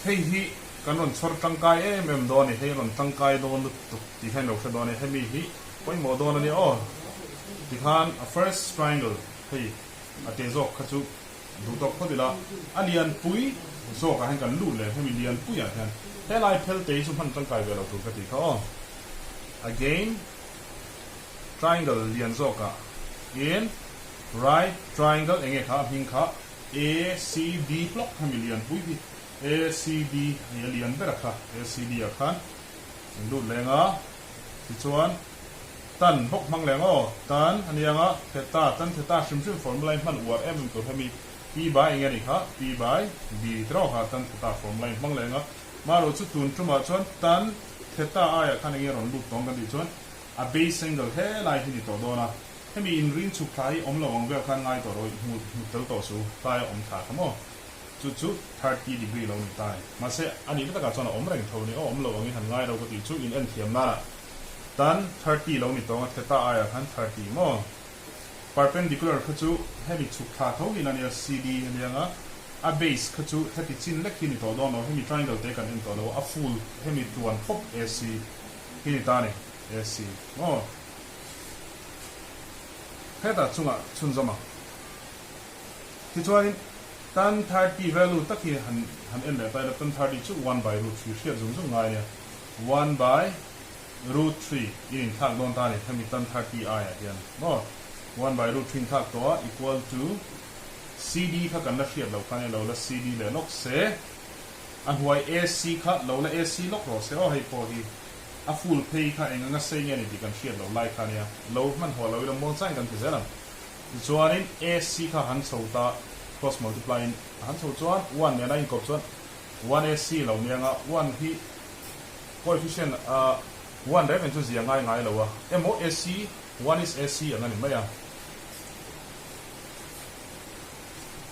Hei hi kan rawn chhawr tangkai em em dawn a ni, hei rawn tangkai dawn lutuk tih hian lo hre dawn a ni, hemi hi pawimawh dawn a ni aw. Tikhan a first triangle hei a te zawk kha chu Duh tawk phawt ila, a lianpui zawkah hian kan lut leh hemi lianpuiah hian helai phel te hi chu hman tangkai ve lo tur ka tih kha aw. Again, triangle lian zawkah in right triangle enge kha a hming kha ACD hlawk hemi lianpui hi ACD hei a lian ber a kha ACD ah khan in lut leng a. Tichuan, tan bawk hmang leng aw, tan a nia nga, theta, tan theta hrim hrim formula in hman uar em em tur hemi P by eng nge ni kha, P by B tiraw kha tan theta formula in hmang leng a, marawh chu tun tumah chuan tan theta aiah khan eng nge rawn lut tawng kan tih chuan a base angle helai hi ni tawh dawn a, hemi inrin chhuk thla hi awm lo ang vel khan ngai tawh rawh hmu hmu tel tawh su, tlai a awm thla kha maw. Chu chu 30 degree lo ni ta a ni. Mahse, a nih takah chuan a awm reng tho a ni. Aw, awm lo angin han ngai lo ka tih chu in en thiam nana tan 30 lo ni tawng a, theta aiah khan 30 maw? Perpendicular kha chu hemi chhuk thla tho hi la nia, CD a nia nga, a base kha chu heti chin lek hi ni tawh dawn lo, hemi triangle te kan en tawh lo, a full hemi tluan khawp AC hi ni ta a ni, AC maw? Hetah chungah chhunzawm ang. Tichuanin, tan 30 value tak hi han han en leh ta ila, tan 30 chu one by root three hriat zung zung ngai a nia. One by root three in inthlak dawn ta a ni, hemi tan 30 aiah hian maw? One by root three inthlak tawh a equal to CD kha kan la hriat loh khan ilo la CD leh lawk se, a hnuai AC kha lo la AC lawk rawh se aw hei pawh hi a full phei kha eng anga sei nge ni tih kan hriat loh lai kha a nia, lo hmanhmawh lo ila muang changin kan ti zel ang. Tichuanin AC kha han chho ta, cross multiply in a han chho chuan one nena inkawp chuan one AC lo nia nga, one hi coefficient a one reng reng chu zia ngai ngai lo a, emaw AC, one is AC ang a ni mai a.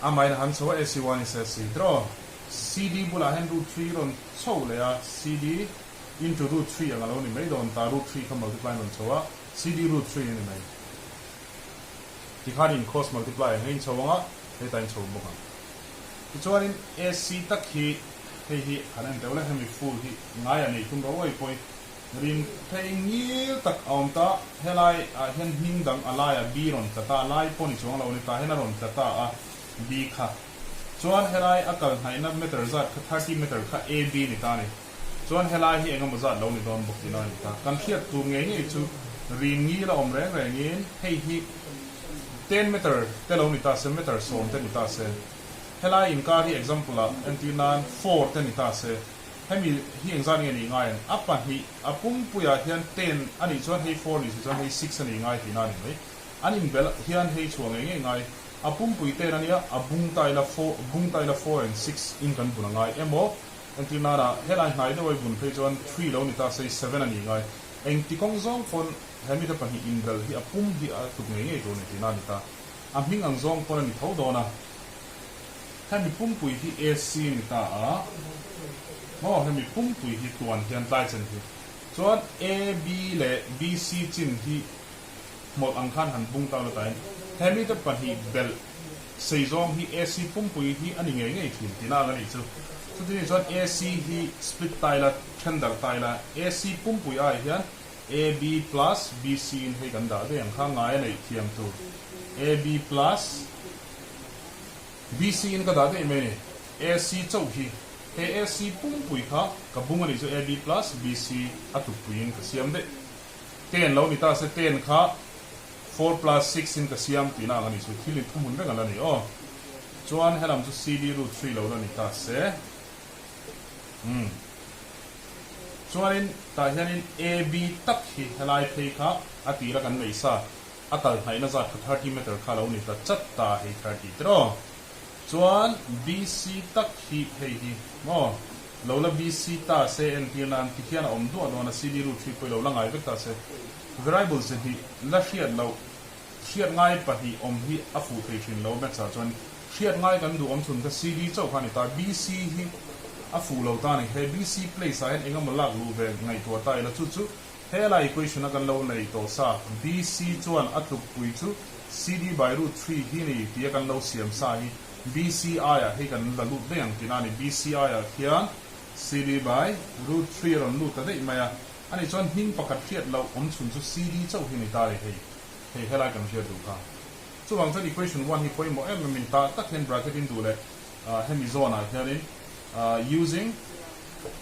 Amahin a han chho a AC one is AC tiraw? CD bulah hian root 3 rawn chho leh a, CD into root 3 ang a lo ni mai dawn ta, root 3 kha multiply in rawn chho a, CD root 3 a ni mai. Tikhan in cross multiply ang in chho ang a, hetah in chho bawk ang. Tichuanin AC tak hi hei hi han en teuh le, hemi full hi ngai a neih tum ro ai pawhin rin phei ngil tak a awm ta, helai ah hian hming dang a laiah B rawn tla ta, lai pawh ni chuang lo a ni ta hian a rawn tla ta a B kha. Chuan helai a kal hnaihna meter zat kha 30 meter kha AB ni ta a ni. Chuan helai hi engemaw zat lo ni dawn bawk tihna a ni ta. Kan hriat tur ngei ngei chu rin ngil a awm reng rengin hei hi 10 meter te lo ni ta se, meter 10 te ni ta se, helai inkar hi example ah entir nan 4 te ni ta se, hemi hi engzat nge nih ngai ang? A pahnih a pumpuiah hian 10 a nih chuan hei 4 ni si chuan hei 6 a nih ngai tihna a ni mai. An inbelh hian hei chhuah ngei ngei ngai. A pumpui 10 a nia, a bung ta ila four, bung ta ila 4 and 6 in kan bun a ngai emaw, Entir nana helai hnai deuh ai bun phei chuan 3 lo ni ta sei 7 a ni ngai. Engti kawng zawng pawn he mite pahnih inbel hi a pum hi a tluk ngei ngei tur a ni tihna a ni ta. A hming ang zawng pawn a ni tho dawn a. Hemi pumpui hi AC a ni ta a. Maw hemi pumpui hi tuan hian tlai chen hi. Chuan AB leh BC chin hi hmawlh ang khan han bung ta la tain hemi te pahnih belh sei zawng hi AC pumpui hi a ni ngei ngei thin tihna ang a nih chu. Chuti nih chuan AC hi split ta ila, then darh ta ila, AC pumpui ai hian AB plus BC in hei kan dah daih ang kha ngai a neih thiam tur AB plus BC in ka dah daih mai a ni. AC chauh hi he AC pumpui kha ka bung a nih chu AB plus BC a tukpuiin ka siam daih. 10 lo ni ta se 10 kha. 4 plus 6 in ka siam tihna ang a ni chu thil in thuhmun reng a la ni aw. Chuan helam chu CD root 3 lo la ni ta se. Umm. Chuanin tah hianin AB tak hi helai phei kha a tira kan neih sa a kal hnaihna zat kha 30 meter kha lo ni ta chat ta hei 30 tiraw. Chuan BC tak hi hei hi maw lo la BC ta se entir nan ti hian a awm duah dawn a CD root 3 pawh i lo la ngai vek ta se. Variable ze hnih la hriat loh hriat ngai pahnih awm hi a fuh thei thin lo maths ah chuan hriat ngai kan duh awm chhun kha CD chauh kha a ni ta BC hi a fuh lo ta a ni he BC place ah hian eng emaw lak luh ve ngaihtuah ta ila chu chu helai equation a kan lo nei tawh sa BC chuan a tlukpui chu CD by root 3 hi ni tia kan lo siam sa hi BC aiah hei kan la lut daih ang tihna a ni BC aiah khian CD by root 3 a rawn lut ta daih mai a. Ani chuan hming pakhat hriat loh awm chhun chu CD chauh hi ni ta le hei. Hei helai kan hriat duh kha. Chuvang chuan equation one hi pawimawh em em in tah tak hian bracket in duh leh hemi zawn ah hianin using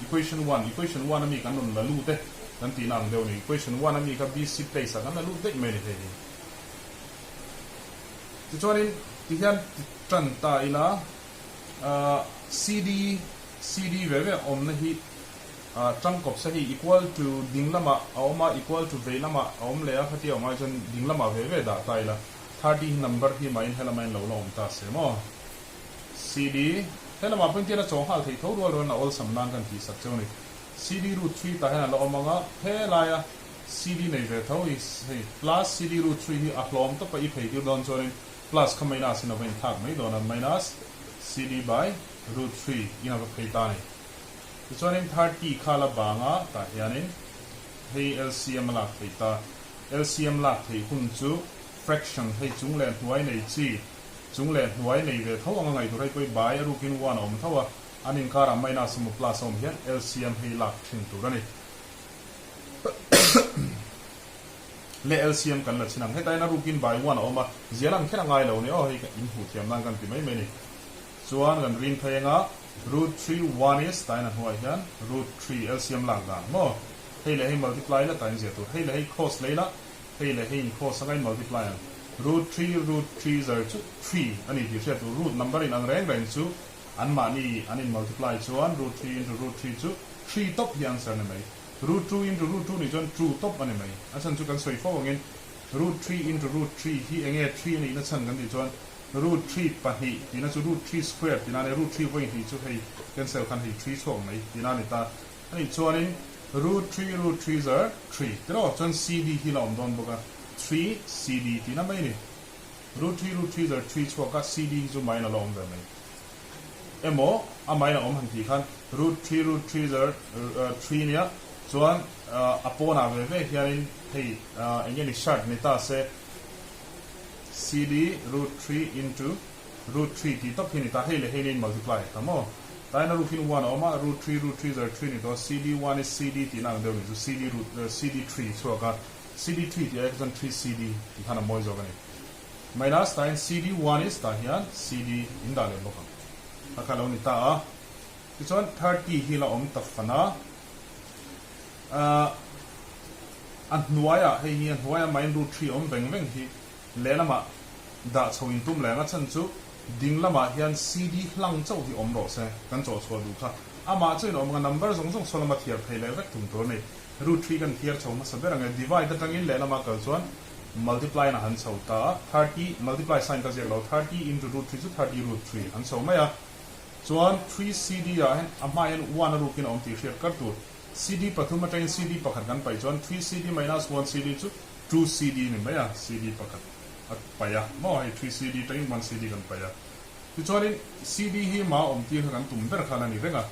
equation one, equation one ami kan rawn la lut e kan tihna ang deuh a ni. Equation one ami kha BC place ah kan la lut daih mai a ni hei hi. Tichuanin tihian ti tan ta ila CD, CD ve ve awmna hi Tangkawp sa hi equal to ding lamah a awm a, equal to vei lamah a awm leh a, khatia awm ai chuan ding lamah ve ve dah ta ila, 30 hi number hi mahin helamah in lo la awm ta se maw? CD, Helamah pawhin tian a chaw nghal theih tho rual rualin a awlsam nan kan tih sak cheu a ni. CD root 3 tah hian a la awm ang a, helaia CD nei ve tho hi hei plus CD root 3 hi a hlawm tawp a, i phei tir dawn chuanin plus kha minus in a va inthlak mai dawn a, minus CD by root 3 in a va phei ta a ni. Tichuanin 30 kha la bang a, tah hianin hei LCM a lak theih ta. LCM lak theih hun chu fraction hei chung leh hnuai nei chi, chung leh hnuai nei ve tho anga ngaih tur hei pawh hi by a rukin one a awm tho a, an inkarah minus emaw plus a awm hian LCM hei lak thin tur a ni. Le LCM kan la chhin ang. Heta hian a rukin by one a awm a, zial ang kher a ngai lo ni aw, hei inhmuh thiam nan kan ti mai mai a ni. Chuan kan rin phei anga root 3 1 is tain a hnuaiah hian root 3 LCM lak dan maw? Hei leh hei multiply la tain zia tur. Hei leh hei cross lei la, hei leh hei in cross anga in multiply ang. Root 3 root 3 zar chu 3 a ni tih hriat tur. Root number in ang reng reng chu anmahni an in multiply chuan root 3 into root 3 chu 3 top hi answer a ni mai. Root 2 into root 2 nih chuan 2 top a ni mai. A chhan chu kan sawi fo angin root 3 into root 3 hi enge 3 a nihna chhan kan tih chuan Root 3 pahnih tihna chu root 3 square tihna a ni. Root 3 vawi hnih chu hei cancel khan hei 3 chhuak mai tihna a ni ta. A nih chuanin root 3 root 3 zar 3 tiraw chuan CD hi la awm dawn bawk a, 3 CD tihna mai a ni. Root 3 root 3 zar 3 chhuak a, CD hi chu main a la awm ve mai. Emaw a main a awm han tih khan root 3 root 3 zar 3 nia chuan a pawnah ve ve hianin hei eng nge ni shirt ni ta se, CD root 3 into root 3 tih tawp hi a ni ta, hei leh hei nen multiply ta maw? Tain a ruk in 1 a awm a, root 3 root 3 zar 3 ni tawh a, CD 1 is CD tihna ang deuh ni chu CD root CD 3 chhuak a, CD 3 tih ai kha chuan 3 CD tih khan a mawi zawk a ni. Minus tain CD 1 is tah hian CD in dah leh bawk ang. Kha kha lo ni ta a, tichuan 30 hi la awm ta fan a. A hnuaiah hei hi a hnuaia main root 3 awm veng veng hi lehlamah dah chho in tum leh ang a chhan chu ding lamah hian CD hlang chauh hi awm rawh se kan chawh chhuah duh kha amah chu in awm ang a number zawng zawng saw lama thiar phei leh vek thung tur a ni root 3 kan thiar chho hmasa ber ang e divide atangin lehlamah kal chuan multiply in a han chho ta a 30 multiply sign ka ziak lo 30 into root 3 chu 30 root 3 an chho mai a chuan 3 CD ah hian a hmaah hian 1 a rukin a awm tih hriat kar tur. CD pathum atangin CD pakhat kan paih chuan 3 CD minus 1 CD chu 2 CD a ni mai a, CD pakhat a paih a maw hei 3 CD atangin 1 CD kan paih a. Tichuanin CD hi ma awm tir kha kan tum ber khan a ni reng a,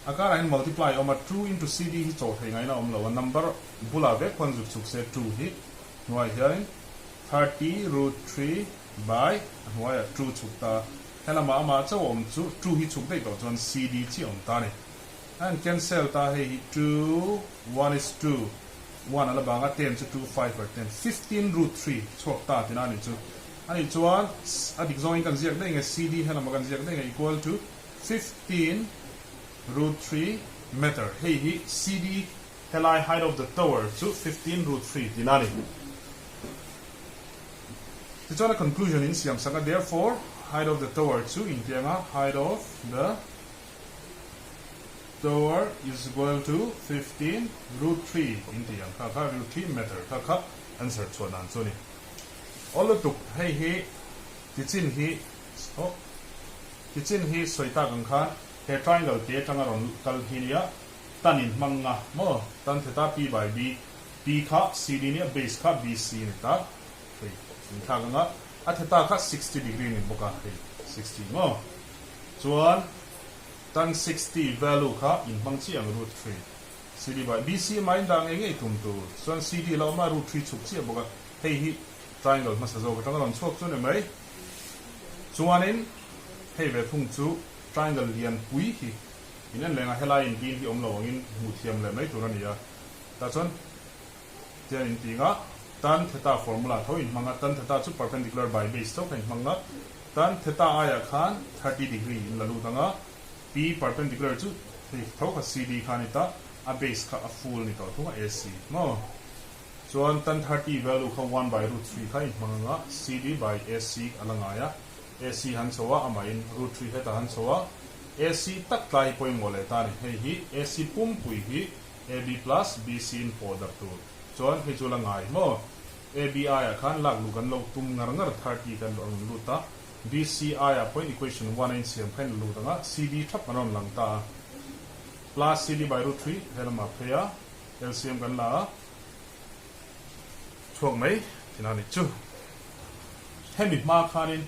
a karah hian multiply a awm a, 2 into CD hi chaw thei ngaihna a awm lo a, number bulah vek khuan zuk chhuk se 2 hi hnuaiah hianin 30 root 3 by a hnuaiah 2 chhuk ta a, helamah amah chauh a awm chu 2 hi chhuk daih tawh chuan CD chiah a awm ta a ni. A in cancel ta hei hi 2 1 is 2 1 a la bang a 10 chu 2 5 or 10 15 root 3 chhuak ta tina a nih chu a nih chuan a dik zawngin kan ziak daih nge CD helam a kan ziak daih nge equal to 15 root 3 meter hei hi CD helai height of the tower chu 15 root 3 tina a ni. Tichuan a conclusion in siam sak a, therefore height of the tower chu intiang a, height of the tower is equal to 15 root 3 inti ang kha kha root 3 meter kha kha answer chhuah dan chu a ni. Aw lutuk hei hi tichin hi aw tichin hi sawi tak ang khan he triangle te atanga rawn kal hi nia tan in hmang nga maw tan theta p by b p kha cd nia base kha bc a ni ta hei in thlak anga a theta kha 60 degree a ni bawk a hei 60 maw chuan tan 60 value kha in hmang chiah ang root 3 cd by bc mai in dah ngei ngei tum tur chuan cd la awm a root 3 chhuk chiah bawk a hei hi triangle hmasa zawk atanga rawn chhuak chu a ni mai. Chuanin hei ve thung chu triangle lian pui hi in en leng a, helai in dil hi awm lo angin hmuh thiam leh mai tur a ni a. Tah chuan tian in ti nga tan theta formula tho in hmang a, tan theta chu perpendicular by base chauh kha in hmang a, tan theta aiah khan 30 degree in la lut ang a, p perpendicular chu hei tho kha cd kha a ni ta, a base kha a full a ni tawh thung a, ac maw. Chuan tan 30 value kha one by root three kha in hmang anga CD by AC a la ngai a, AC han chho a amahin root three hetah han chho a, AC tak tlai hi pawimawh leh ta a ni, hei hi AC pumpui hi AB plus BC in pawh darh tur chuan hei chu la ngai maw? AB aiah khan lak luh kan lo tum ngar ngar 30 kan rawn lut a, BC aiah pawhin equation one a insiam kha in la lut ang a, CD thap an rawn lang ta a, plus CD by root three he lamah phei a. LCM kan la a, chhuak mai thin a ni chu. Hemi hma khanin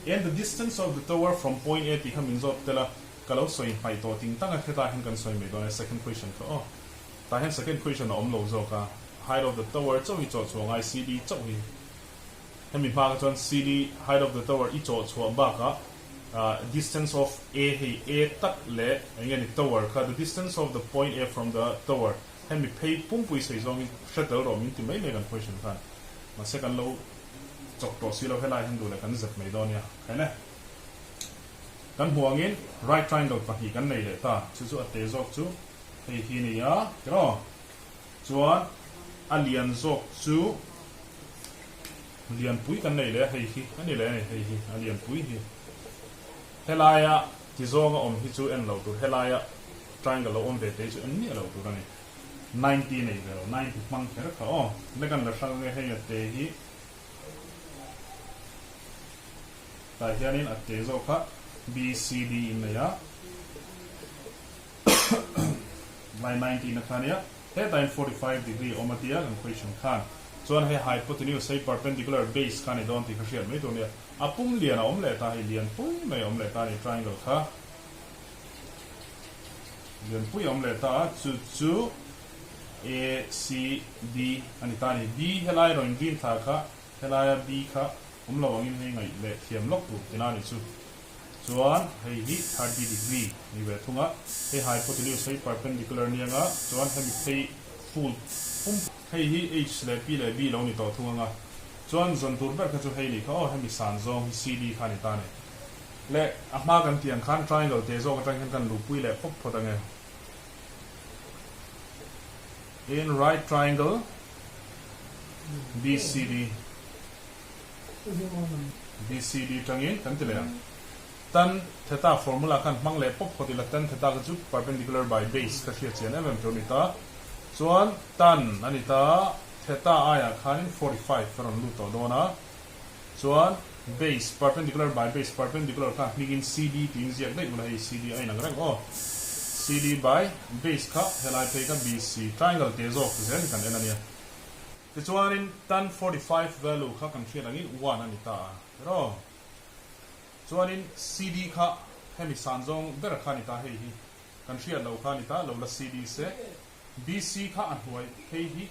and the distance of the tower from point A tih kha min zawt tel a, ka lo sawi hmaih tawh ting tang a, hetah hian kan sawi mai dawn e second question kha aw. Tah hian second question a awm lo zawk a, height of the tower chauh hi chawh chhuah ngai CD chauh hi. Hemi hma kha chuan CD height of the tower i chawh chhuah bakah distance of A hei A tak leh eng nge ni tower kha the distance of the point A from the tower hemi phei pumpui sei zawngin hre tel rawh min ti mai mai kan question khan mahse kan lo chawk tawh si lo helai hian duh leh kan zep mai dawn nia khaine kan hmuh angin right triangle pahnih kan nei leh ta chu chu a te zawk chu hei hi ni a tiraw chuan a lian zawk chu Lianpui kan nei leh a, hei hi a ni leh a ni, hei hi a lianpui hi. Helaia tizawnga awm hi chu en lo tur, helaia triangle lo awm ve te hi chu en miah lo tur a ni. 90 nei ve lo, 90 hmang kher kha aw. Le kan la hrang ange hei a te hi tah hianin a te zawk kha B C D in nei a, lai 90 na kha nia. Hetah hian 45 degree awm a tia kan question khan chuan hei hypotenuse hei perpendicular base kha a ni dawn tih kha hriat mai tur a nia. A pum lian a awm leh ta hei lian pui mai a awm leh ta a ni triangle kha lian pui a awm leh ta a chu chu A C D a ni ta a ni. B helai rawn in rin thla kha helaia B kha awm lo angin hei ngaih leh thiam lawk tur tina a ni chu. Chuan hei hi 30 degree ni ve thung a, hei hypotenuse hei perpendicular nia nga, chuan hemi phei full pum hei hi h leh p leh b lo ni tawh thung anga, chuan zawn tur ber kha chu hei ni kha aw, hemi san zawng hi cd kha a ni ta a ni. Leh a hma kan tih ang khan triangle te zawk atang hian kan luhpui leh pawp phawt ange. In right triangle BCD. BCD tangin kan ti leh ang. Tan theta formula khan hmang leh pawp phawt ila tan theta kha chu perpendicular by base ka hria chian em em tur a ni ta. Chuan tan a ni ta, theta aiah khanin 45 ka rawn lut tawh dawn a. Chuan base, perpendicular by base, perpendicular kha hmingin CD tiin ziak daih ula hei CD a inang reng aw. CD by base kha helai phei kha BC triangle te zawk zel hi kan en a nia. Tichuanin tan 45 value kha kan hriat angin one a ni ta a, ro. Chuanin CD kha hemi san zawng ber kha a ni ta, hei hi kan hriat lo kha a ni ta, lo la CD se. BC kha a hnuai phei hi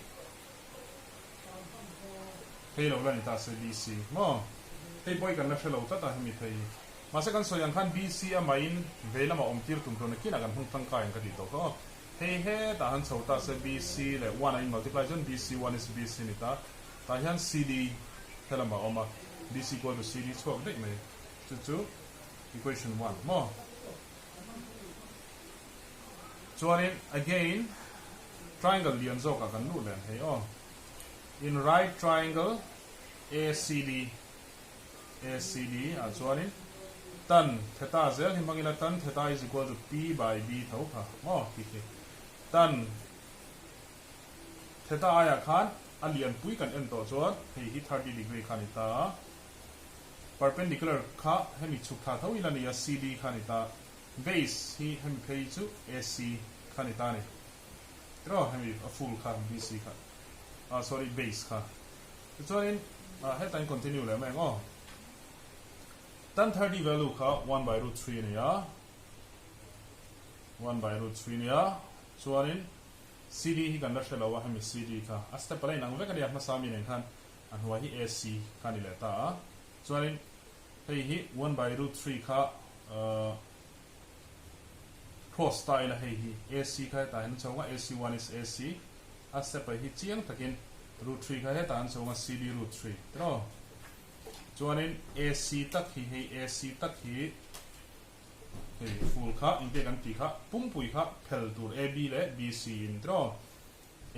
phei lo la ni ta se BC maw? Hei pawh hi kan la hre lo tlat a hemi phei hi. Mahse kan sawi ang khan BC amahin vei lamah awm tir tum tuna kinah kan hmang tangkai ang ka tih tawh kha aw. Hei hetah han chho ta se BC leh one a in multiply chuan BC one is BC ni ta. Tah hian CD he lamah a awm a, BC equal to CD chhuak daih mai. Chu chu equation one maw? Chuanin again triangle lian zawkah kan luh leh ang hei aw. In right triangle. ACD ACD ah chuanin tan theta zel hi hmangin a tan theta is equal to P by B tho kha maw tih khi tan theta aiah khan a lianpui kan en tawh chuan hei hi 30 degree kha a ni ta a, perpendicular kha hemi chhuk thla tho ila ni a CD kha a ni ta, base hi hemi phei chu AC kha a ni ta a ni tiraw hemi a full kha BC kha ah sorry base kha. Tichuanin hetah in continue leh mai ang aw. Tan 30 value kha 1 by root 3 a ni a, 1 by root 3 a ni a, chuanin CD hi kan la hre lo a, hemi CD kha a step a la inang vek a nia, hmasa mi nen khan a hnuai hi AC kha a ni leh ta a, chuanin hei hi 1 by root 3 kha cross ta ila hei hi AC kha hetah hian a chho ang a, AC 1 is AC, a step ah hi chiang takin root 3 kha hetah an chho ang a CD root 3 tiraw chuanin AC tak hi hei AC tak hi hei full kha engte kan tih kha pumpui kha phel tur AB leh BC in tiraw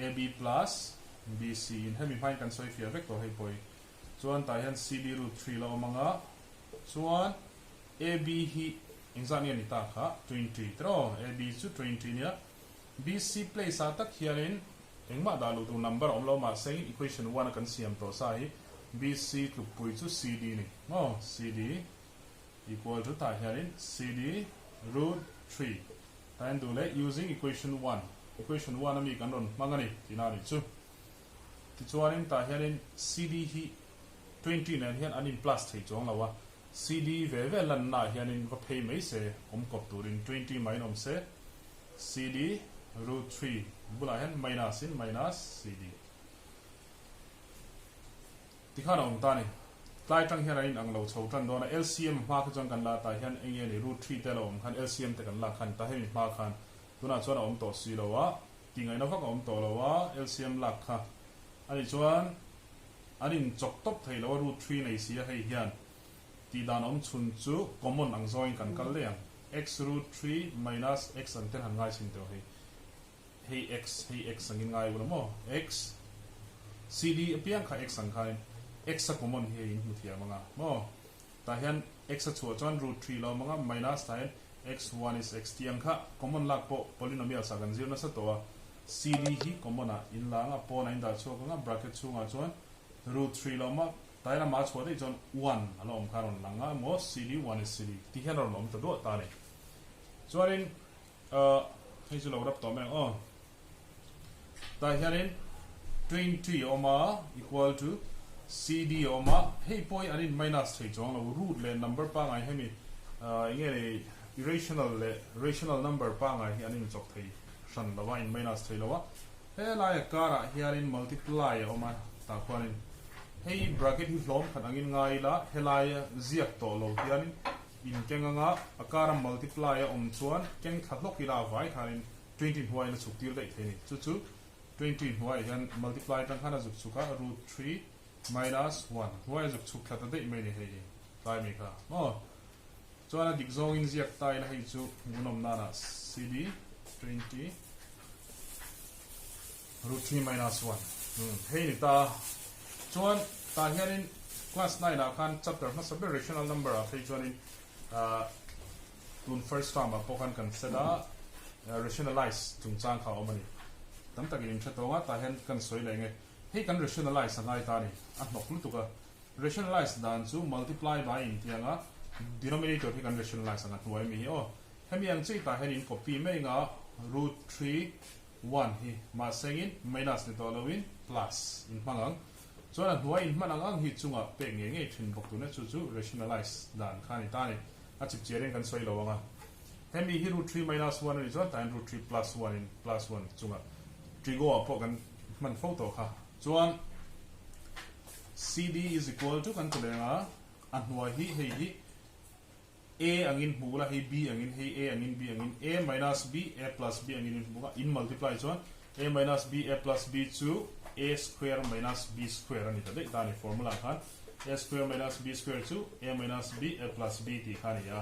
AB plus BC in hemi hmain kan sawi fiah vek tawh hei pawh hi chuan tah hian CD root 3 la awm ang a chuan AB hi engzah nge ni ta kha 20 tiraw AB chu 20 nia BC place ah tak hianin engmah dah luh tur number a awm lo mahse equation one a kan siam tawh sa hi BC tlukpui chu CD ni maw CD equal to tah hianin CD root 3 tah hian duh leh using equation one equation one ami kan rawn hmang a ni tihna a nih chu tichuanin tah hianin CD hi 20 nen hian an in plus thei chuang lo a CD ve ve lanna ah hianin va phei mai se awm kawp turin 20 mai in awm se. CD root 3 bulah hian minus in minus CD tikhan a awm ta a ni. Tlai tang hian an inang lo chho tan dawn a, LCM hma kha chuan kan la tah hian eng nge ni root 3 te a lo awm khan LCM te kan lak khan ta hemi hma khan tunah chuan a awm tawh si lo a, tingaihna vak a awm tawh lo a LCM lak kha a nih chuan an inchawk tawp thei lo a root 3 nei si a hei hian Tih dan awm chhun chu common ang zawngin kan kal daih ang. X root 3 minus x ang ten han ngai chhin tawh hei. Hei x, hei x angin ngai ula maw? X, CD apiang kha x ang khain x a common hi hei in hmu thiam anga maw? Tah hian x a chhuah chuan root 3 lo awm anga minus tah hian x 1 is x tih ang kha common lak pawh polynomials ah kan zir nasa tawh a. CD hi common ah in la anga pawn ah in dah chhuak anga bracket chhungah chuan root 3 lo awm a. Tlai lama a chhuah daih chuan one a la awm kha a rawn lang a maw CD one is CD tih hian a rawn awm ta duah ta a ni. Chuanin ahh hei chu lo rap tawh mai ang aw. Tah hianin 20 a awm a equal to CD a awm a hei pawh hi an in minus thei chuang lo root leh number pangngai hemi ahh eng nge ni irrational leh rational number pangngai hi an inchawk thei hran lo a in minus thei lo a Helai a karah hianin multiply a awm a, tah khuanin hei bracket hi hlawm khat angin ngai ila helai ziak tawh lo hianin in keng anga a kara multiply a awm chuan keng thla hlawk ila a vai khanin 20 hnuaiin a chhuk tir daih thei a ni. Chu chu 20 hnuaiah hian multiply atang khan a zuk chhuk a, root 3 minus 1 hnuai a zuk chhuk thla ta daih mai a ni hei hi tlai mai kha maw. Chuan a dik zawngin ziak ta ila hei chu hmuhnawm nana CD 20 root 3 minus 1 hei ni ta chuan tah hianin class 9 ah khan chapter hmasa ber rational number ah phei chuanin tun first term ah pawh khan kan set a rationalize chungchang kha a awm a ni tam takin in hre tawng a tah hian kan sawi leh nge hei kan rationalize a ngai ta a ni a hnawk lutuk a. Rationalize dan chu multiply by in tih anga denominator hi kan rationalize ang a hnuai mi hi aw. Hemi ang chi tah hian in copy mai anga root 3 1 hi mahsengin minus ni tawh loin plus in hmang ang. Chuan a hnuai in hman ang ang hi chungah pek ngei ngei thin bawk tuna chu chu rationalize dan kha a ni ta a ni. A chip chiar in kan sawi lo anga hemi hi root 3 minus 1 a nih chuan tah hian root 3 plus 1 in plus 1 chungah trigo ah pawh kan hman fo tawh kha. Chuan CD is equal to kan ti leng a, a hnuai hi hei hi A angin hmu ula, hei B angin, hei A angin, B angin, A minus B, A plus B angin in hmu a, in multiply chuan A minus B, A plus B chu A square minus B square a ni ta daih ta a ni formula khan A square minus B square chu A minus B, A plus B tih kha a ni a,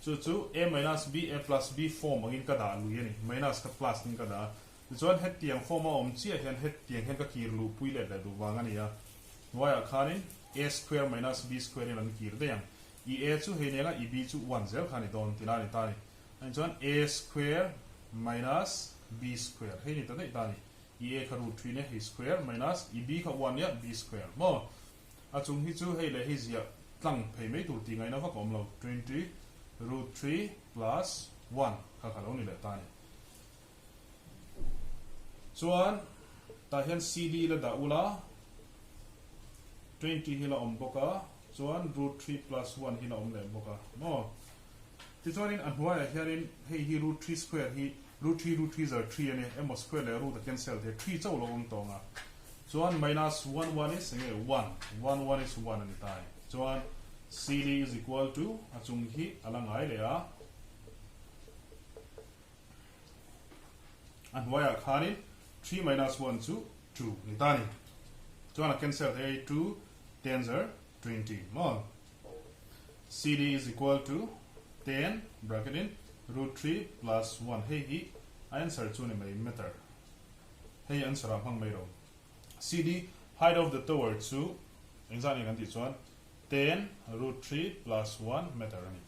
chu chu A minus B, A plus B form angin ka dah lui a ni, minus kha plus in ka dah a. Tichuan hetiang form a awm chiah hian hetiang hian ka kir luh pui let leh duh vang a ni a. Hnuaiah khanin a square minus b square in an kir daih ang. I a chu hei nena i b chu one zel kha a ni dawn tih na a ni ta a ni. Ani chuan a square minus b square hei ni ta daih ta a ni. I a kha root 3 nia hei square minus i b kha one nia b square maw? A chung hi chu hei leh hei ziah tlang phei mai tur tih ngaihna vak a awm lo. 20 root 3 plus one kha kha lo ni leh ta a ni. Chuan tah hian CD la dah ula 20 hi la awm bawk a, chuan root 3 plus 1 hi la awm leh bawk a maw. Tichuanin a hnuaiah hianin hei hi root 3 square hi root 3 root 3 zar 3 a ni emaw square leh root a cancel thei 3 chauh lo awm tawng a. Chuan minus 1 1 is enge 1, 1 1 is 1 a ni ta a ni. Chuan CD is equal to a chung hi a la ngai leh a. A hnuaiah khanin 3 minus 1 chu 2 ni ta ni. Chuan a cancel thei a 2 tens are 20 maw? CD is equal to 10 bracket in root 3 plus 1 hei hi a answer chu ni mai meter. Hei answer ah hmang mai lo. CD height of the tower chu engzah nge kan tih chuan 10 root 3 plus 1 meter a ni.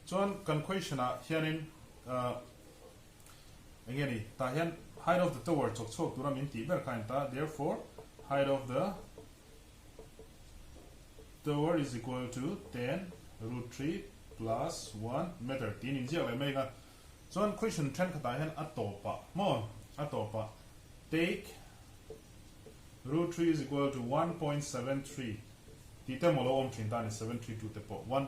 Chuan kan question ah hianin eng nge ni tah hian height of the tower chawk chhuak tura min tih ber kha a ni ta therefore height of the tower is equal to 10 root 3 plus 1 meter tiin inziak leh mai ang a. Chuan question thenkhatah hian a tawpah maw a tawpah take root 3 is equal to 1.73 tih te maw lo awm thin ta a ni 732 te pawh one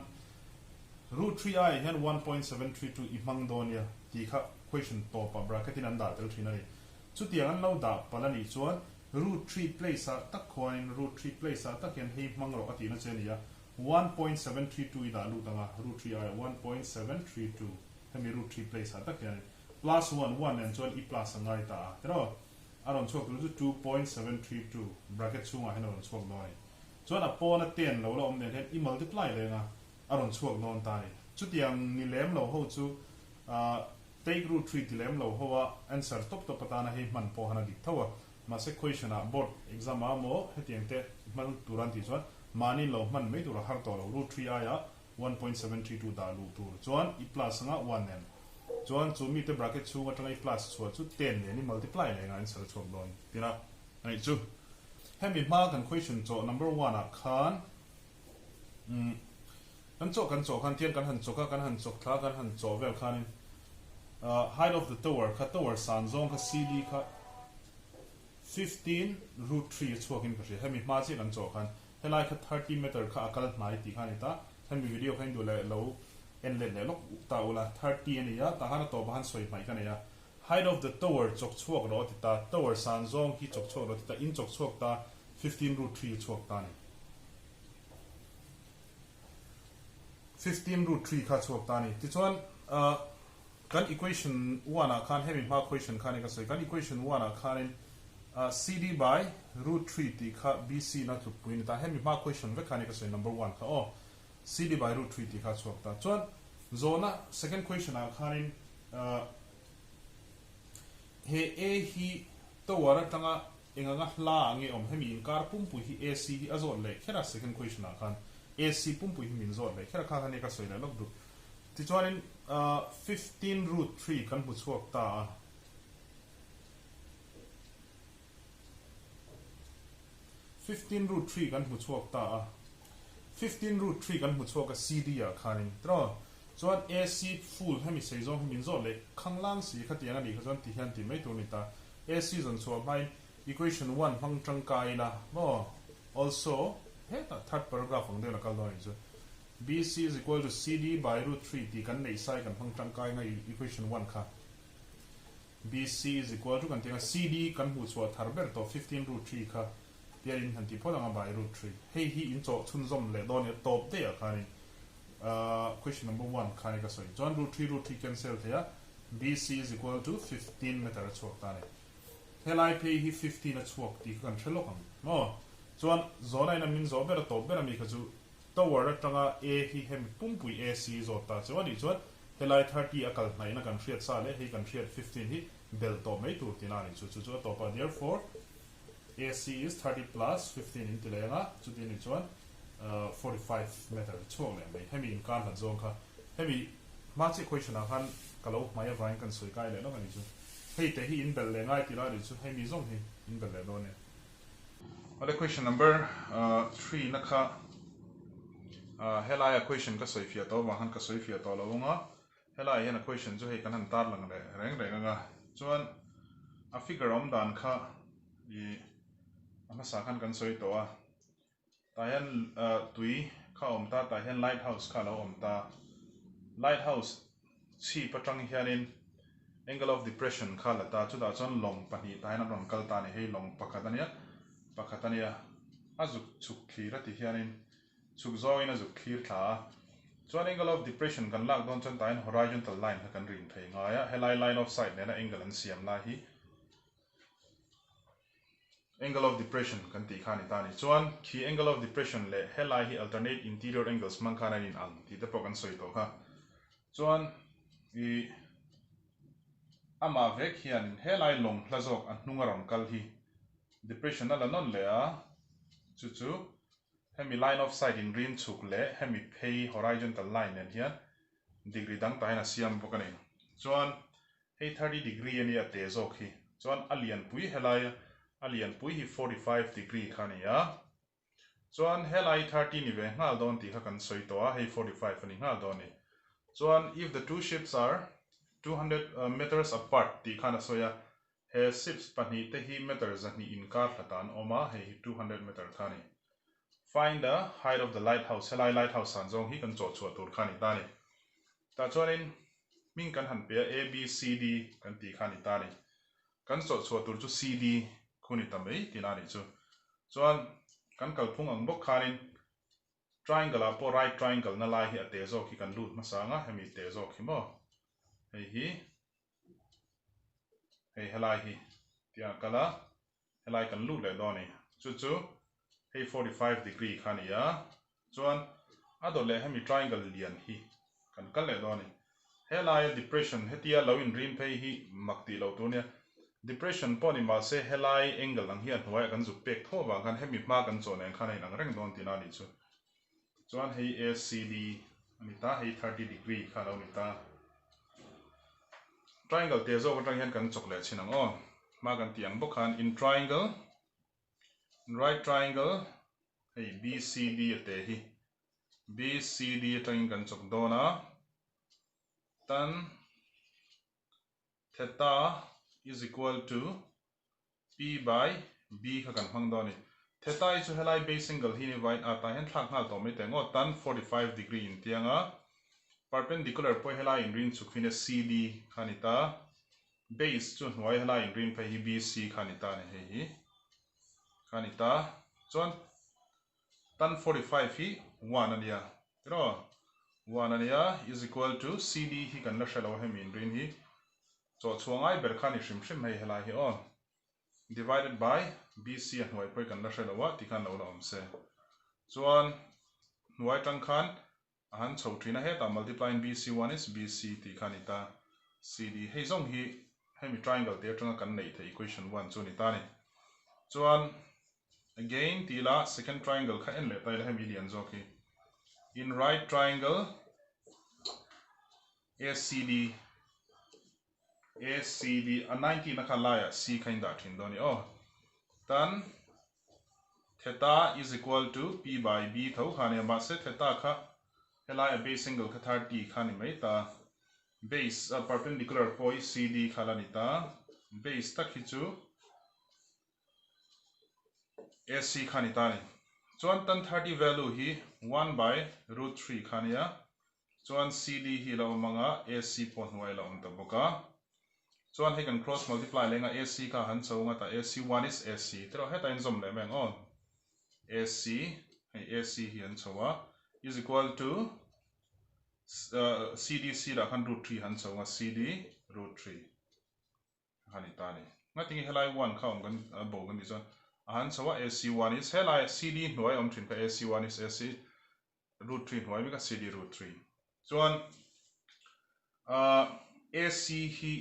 Root 3 aiah hian 1.732 i hmang dawn nia tih kha question tawpah bracket in an dah tel thin a ni. Chutiang an lo dah palh a nih chuan root 3 place ah tak khuanin root 3 place ah tak hian hei hmang rawh a tihna che a ni a, 1.732 i dah lut ang a, root 3 aiah 1.732 hemi root 3 place ah tak hianin plus 1, one nen chuan i plus a ngai ta a tiraw? A rawn chhuak tur chu 2.732 bracket chhungah hian a rawn chhuak dawn a ni. Chuan a pawna 10 lo la awm nen hian i multiply leng a, a rawn chhuak dawn ta a ni. Chutiang ni lem lo ho chu take root 3 ti lem lo ho a answer tawp tawp atana hei hman pawh han a dik tho a. Mahse question ah board exam ah maw hetiang te hman tur an tih chuan mahni lo hman mai tur a har tawh lo. Root 3 aiah 1.732 dah luh tur chuan i plus anga 1 nen chuan chu mite bracket chhung atanga i plus chhuah chu 10 nen i multiply leh anga answer a chhuak dawn tina a nih chu. Hemi hma kan question chawh number 1 ah khan Umm kan chawh kan chawh khan tiang kan han chawk a, kan han chawk thla a, kan han chawh vel khanin ah height of the tower kha tower san zawng kha CD kha 15 root 3 a chhuakin ka hria hemi hma chiah kan chawh khan helai kha 30 meter kha a kal hnai tih kha a ni ta hemi video kha in duh leh lo en let leh lawk ta ula 30 a ni a tah khan a tawpah khan sawi hmaih ka nei a height of the tower chawk chhuak rawh a ti ta tower san zawng hi chawk chhuak rawh a ti ta in chawk chhuak ta 15 root 3 a chhuak ta a ni. 15 root 3 kha chhuak ta a ni. Tichuan, kan equation 1 ah khan hemi hma question khan in ka sawi, kan equation 1 ah khanin CD by root 3 tih kha BC na tlukpui a ni ta. Hemi hma question vek khan in ka sawi number 1 kha aw. CD by root 3 tih kha chhuak ta. Chuan, zawhna second question ah khanin he A hi tower atanga Eng anga hla ah nge awm? Hemi inkar pumpui hi AC hi a zawt leh kher a, second question ah khan AC pumpui hi min zawt leh kher a, kha kha nia ka sawi leh lawk duh. Tichuanin 15 root 3 kan hmu chhuak ta a. 15 root 3 kan hmu chhuak ta a. 15 root 3 kan hmu chhuak a CD ah khanin tiraw? Chuan AC full hemi sei zawng hi min zawt leh khanglang si khatiang a nih kha chuan ti hian ti mai tur a ni ta. AC zawn chhuah hmain equation 1 hmang tangkai ila maw? Also, hetah third paragraph ang deuhin a kal dawn a nih chu. BC is equal to CD by root 3 tih kan neih sai kan hmang tangkai anga equation 1 kha. BC is equal to kan tih anga CD kan hmuh chhuah thar ber tawh 15 root 3 kha tian in han ti phawt anga by root 3. Hei hi in chawh chhunzawm leh dawn nia tawp daih ah khanin question number 1 khanin ka sawi. Chuan root 3 root 3 cancel thei a. BC is equal to 15 meter a chhuak ta a ni. Helai phei hi 15 a chhuak tih kha kan hre lawk ang maw? Chuan zawhna in a min zawh ber a tawp ber ami kha chu tower atanga A hi hemi pumpui AC zawt ta cheu a nih chuan helai 30 a kal hnaihna kan hriat sa leh hei kan hriat 15 hi belh tawh mai tur tihna a nih chu. Chu chu a tawp a therefore AC is 30 plus 15 in ti leh anga chuti anih chuan 45 meter chhuak leh mai. Hemi inkar hlat zawng kha hemi hma chiah question ah khan ka lo hmai avangin kan sawi kai leh lawk anih chu. Hei te hi in belh leh ngai tih lai anih chu hemi zawng hi in belh leh dawn e. Awle question number 3 na kha helaia question ka sawi fiah tawh avang khan ka sawi fiah tawh lo anga Helaiah hian a question chu hei kan han tarlang leh reng reng ang a, chuan a figure awm dan kha ih a hmasa khan kan sawi tawh a, tah hian tui kha a awm ta, tah hian light house kha a lo awm ta, light house chhip atang hianin angle of depression kha a la ta, chutah chuan lawng pahnih tah hian an rawn kal ta a ni, hei lawng pakhat a nia, pakhat a nia, a zuk chhuk thlir a ti hianin Chhuk zawngin a zuk thlir thla a. Chuan angle of depression kan lak dawn chuan tahin horizontal line kha kan rin thei ngai a, helai line of sight nena angle an siam lai hi angle of depression kan tih kha a ni ta a ni. Chuan khi angle of depression leh helai hi alternate interior angles hmang khan an in ang tih te pawh kan sawi tawh kha. Chuan i amah vek hianin helai lawng hla zawk a hnung a rawn kal hi depression a la nawn leh a, chu chu Hemi line of sight in rin chhuk leh hemi phei horizontal line nen hian degree dang tah hian a siam bawk a ni. Chuan hei 30 degree a nia te zawk hi. Chuan a lianpui helai a lianpui hi 45 degree kha a ni a. Chuan helai 30 ni ve nghal dawn tih kha kan sawi tawh a, hei 45 a ni nghal dawn a ni. Chuan if the two ships are 200 meters apart tih khan a sawi a, He ships pahnih te hi meter 200 inkar hlatah an awm a, hei hi 200 meter kha a ni. Find the height of the lighthouse, helai lighthouse san zawng hi kan chawh chhuah tur kha a ni ta a ni. Tah chuanin hming kan han pe a, A, B, C, D kan tih kha a ni ta a ni. Kan chawh chhuah tur chu C, D khu ni ta mai tihna a nih chu. Chuan kan kalphung ang bawk khanin triangle ah pawh right triangle na lai hi a te zawk hi kan lut hmasa ang a, hemi te zawk hi maw hei hi. Hei helai hi tiang a kal a, helai kan lut leh dawn a ni. Chu chu hei 45 degree kha a ni a, chuan a dawt leh hemi triangle lian hi kan kal leh dawn a ni. Helaia depression hetia lo inrin phei hi mak tih loh tur a nia. Depression pawh ni mahse helai angle ang hi a hnuaiah kan zuk pek tho avang khan hemi hma kan chaw nen khan a inang reng dawn tihna a nih chu. Chuan hei ACD a ni ta, hei 30 degree kha a lo ni ta. Triangle te zawk atang hian kan chawk leh chhin ang aw. Hma kan tih ang bawk khan in triangle, in right triangle, hei BCD a te hi BCD atangin kan chawk dawn a, tan theta is equal to P by B kha kan hmang dawn a ni. Theta hi chu helai base angle hi ni vain a tah hian thlak nghal tawh mai teh ngawt tan 45 degree in tiang a, perpendicular pawh helai inrin chhuk hi nia CD kha a ni ta, base chu hnuai helai inrin phei hi BC kha a ni ta a ni hei hi kha a ni ta. Chuan tan 45 hi 1 a nia tiraw 1 a nia is equal to CD hi kan la hre lo hemi inrin hi. Chaw chhuah ngai ber kha ni hrim hrim hei helai hi aw. Divided by BC a hnuai pawh hi kan la hre lo a tikhan lo la awm se. Chuan hnuai tang khan a han chho thin a hetah multiplying BC one is BC tih kha a ni ta. CD hei zawng hi hemi triangle te atanga kan neih theih equation one chu a ni ta a ni. Chuan again tih ila second triangle kha en leh ta ila hemi lian zawk hi in right triangle ACD ACD a 19 a kha laiah C kha in dah thin dawn i aw. Tan theta is equal to P by B tho kha nia mahse theta kha helai a base angle kha 30 kha ni mai ta. Base a perpendicular pawh hi CD kha la ni ta. Base tak hi chu AC kha ni ta ni. Chuan tan 30 value hi 1 by root 3 kha nia. Chuan CD hi la awm ang a, AC pawh hnuai la awm ta bawk a. Chuan hei kan cross multiply leng a, AC kha han cho ngat a, AC one is AC te erawh hetah in zawm leh mai ang aw. AC, hei AC hi an cho a, is equal to CD sirah khan root 3 han cho ang a, CD root 3. Kha ni ta a ni. Ngatinge helai one kha awm kan bo kan tih chuan a han chho a, AC one is helai CD hnuai awm thin kha AC one is AC root 3 hnuai mek a CD root 3. Chuan AC hi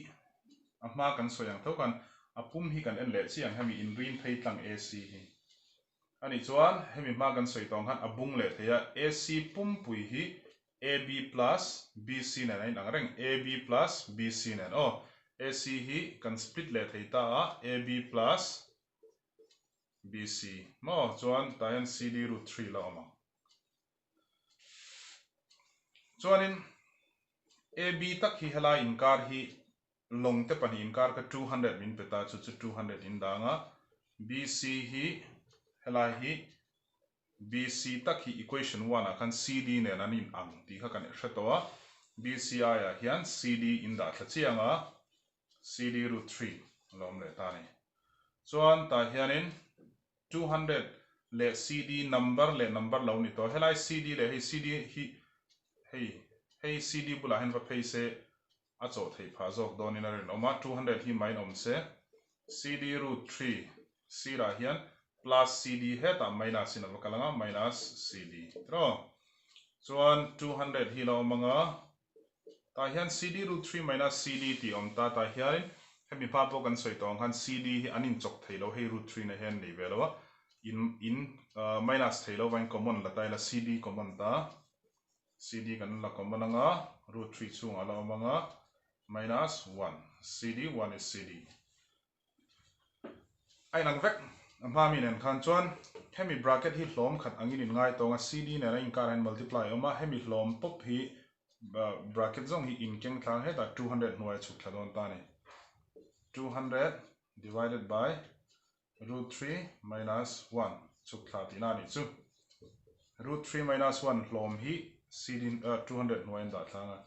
a hma kan sawi ang tho khan A pum hi kan en leh chiang hemi inrin phei tlang AC hi. Anih chuan hemi hma kan sawi tawng khan a bung leh thei a, AC pumpui hi AB plus BC nen a inang reng, AB plus BC nen aw. AC hi kan split leh thei ta a, AB plus BC maw chuan tah hian CD root 3 la awm ang. Chuanin AB tak hi helai inkar hi lawng te pahnih inkar kha 200 min pe ta chu chu 200 in dang a, BC hi helai hi BC tak hi equation one ah khan CD nen an in ang tih kha kan hre tawh a, BC aiah hian CD in dah thla chiang a, CD root 3 a lo awm leh ta a ni. Chuan tah hianin 200 leh CD number leh number lo ni tawh. Helai CD leh hei CD hi hei hei CD bulah hian va phei se a chawh theih phah zawk dawnin a rinawm a, 200 hi main awm se CD root 3 sirah hian plus CD hetah minus in a va kal ang a, minus CD tiraw. Chuan 200 hi la awm ang a, Tah hian CD root 3 minus CD tih awm ta, tah hianin hemi hma pawh kan sawi tawh ang khan CD hi an inchawk thei lo, hei root 3 na hian nei ve lo a, in in minus thei lo vain common la ta ila CD common ta, CD kan la common anga root 3 chhungah la awm anga minus 1, CD 1 is CD. A inang vek a hma mi nen khan chuan hemi bracket hi hlawm khat angin in ngai tawng a, CD nen a inkar hian multiply a awm a, hemi hlawm pawp hi bracket zawng hi in keng tlang hetah 200 hnuai a chhuk thla dawn ta a ni. 200 divided by root 3 minus 1 chhuk thla tihna a nih chu. Root 3 minus 1 hlawm hi CD 200 hnuai an dah tlang a,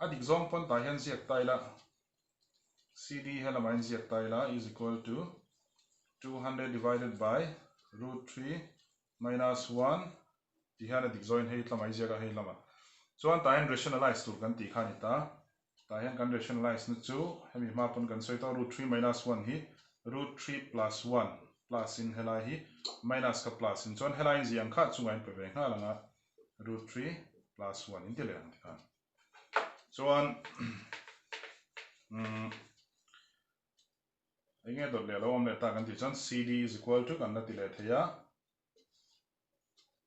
a dik zawng pawn tah hian ziak ta ila. CD he lamah in ziak ta ila is equal to 200 divided by root 3 minus 1 ti hian a dik zawin hei tlamah i ziak a hei lamah chuan tah hian rationalize tur kan tih kha a ni ta tah hian kan rationalize na chu hemi hma pawn kan sawi tawh root 3 minus 1 hi root 3 plus 1 plus in helai hi minus kha plus in chuan helai in ziah ang kha chungah in pe ve nghal ang a root 3 plus 1 in ti leh ang tikhan. Chuan umm eng nge dawt leh lo awm leh ta kan tih chuan CD is equal to kan la ti leh thei a,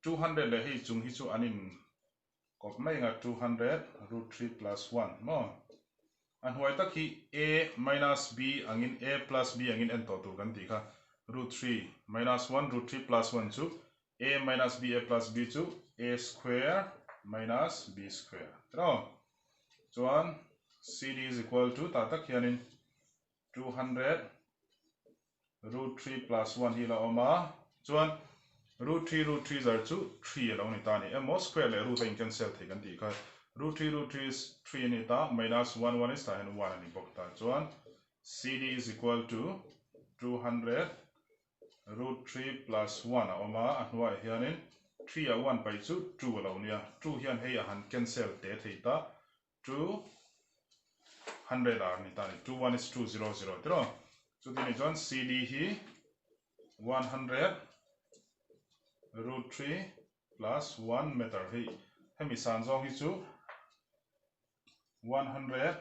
200 leh hei chung hi chu an in kawp mai ang a, 200 root 3 plus 1 maw? A hnuai tak hi A minus B angin A plus B angin en tawh tur kan tih kha, root 3 minus 1 root 3 plus 1 chu A minus B A plus B chu A square minus B square tiraw? Chuan CD is equal to tah tak hianin 200 root 3 plus 1 hi la awm a, chuan root 3 root 3 zar chu 3 a lo ni ta a ni. Emaw square leh root a in cancel thei kan tih kha root 3 root 3 is 3 a ni ta minus 1 1 is tah hian 1 a ni bawk ta. Chuan CD is equal to 200 Root 3 plus 1 a awm a, a hnuaiah hianin 3 ah 1 paih chu 2 a lo nia. 2 hian hei a han cancel teh thei ta, 200 ar ni ta a ni. 2 1 is 2 0 0 tiraw? Chuti ni chuan CD hi 100 root 3 plus 1 meter hei hemi san zawng hi chu 100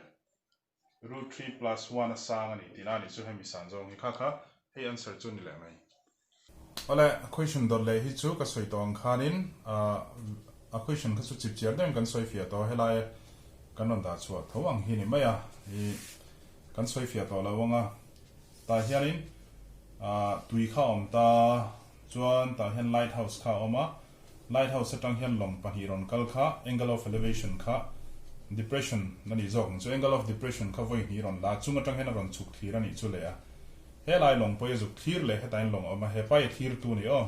Root 3 plus 1 a sang a ni tihna a nih chu hemi san zawng hi kha kha hei answer chu ni leh mai. Awle a question dawt leh hi chu ka sawi tawh ang khanin a question kha chu chip chiar deuhin kan sawi fiah tawh a helai kan rawn dah chhuah tho ang hi ni mai a i kan sawi fiah tawh lo ang a tah hianin tui kha a awm ta chuan tah hian light house kha a awm a Light house atang hian lawng pahnih rawn kal kha angle of elevation kha depression a nih zawk ang chu angle of depression kha vawi hnih rawn la chung atang hian a rawn chhuk thlir a nih chu leh a helai lawng pawh hi a zuk thlir leh hetah hian lawng a awm a hepa hi a thlir tu a ni aw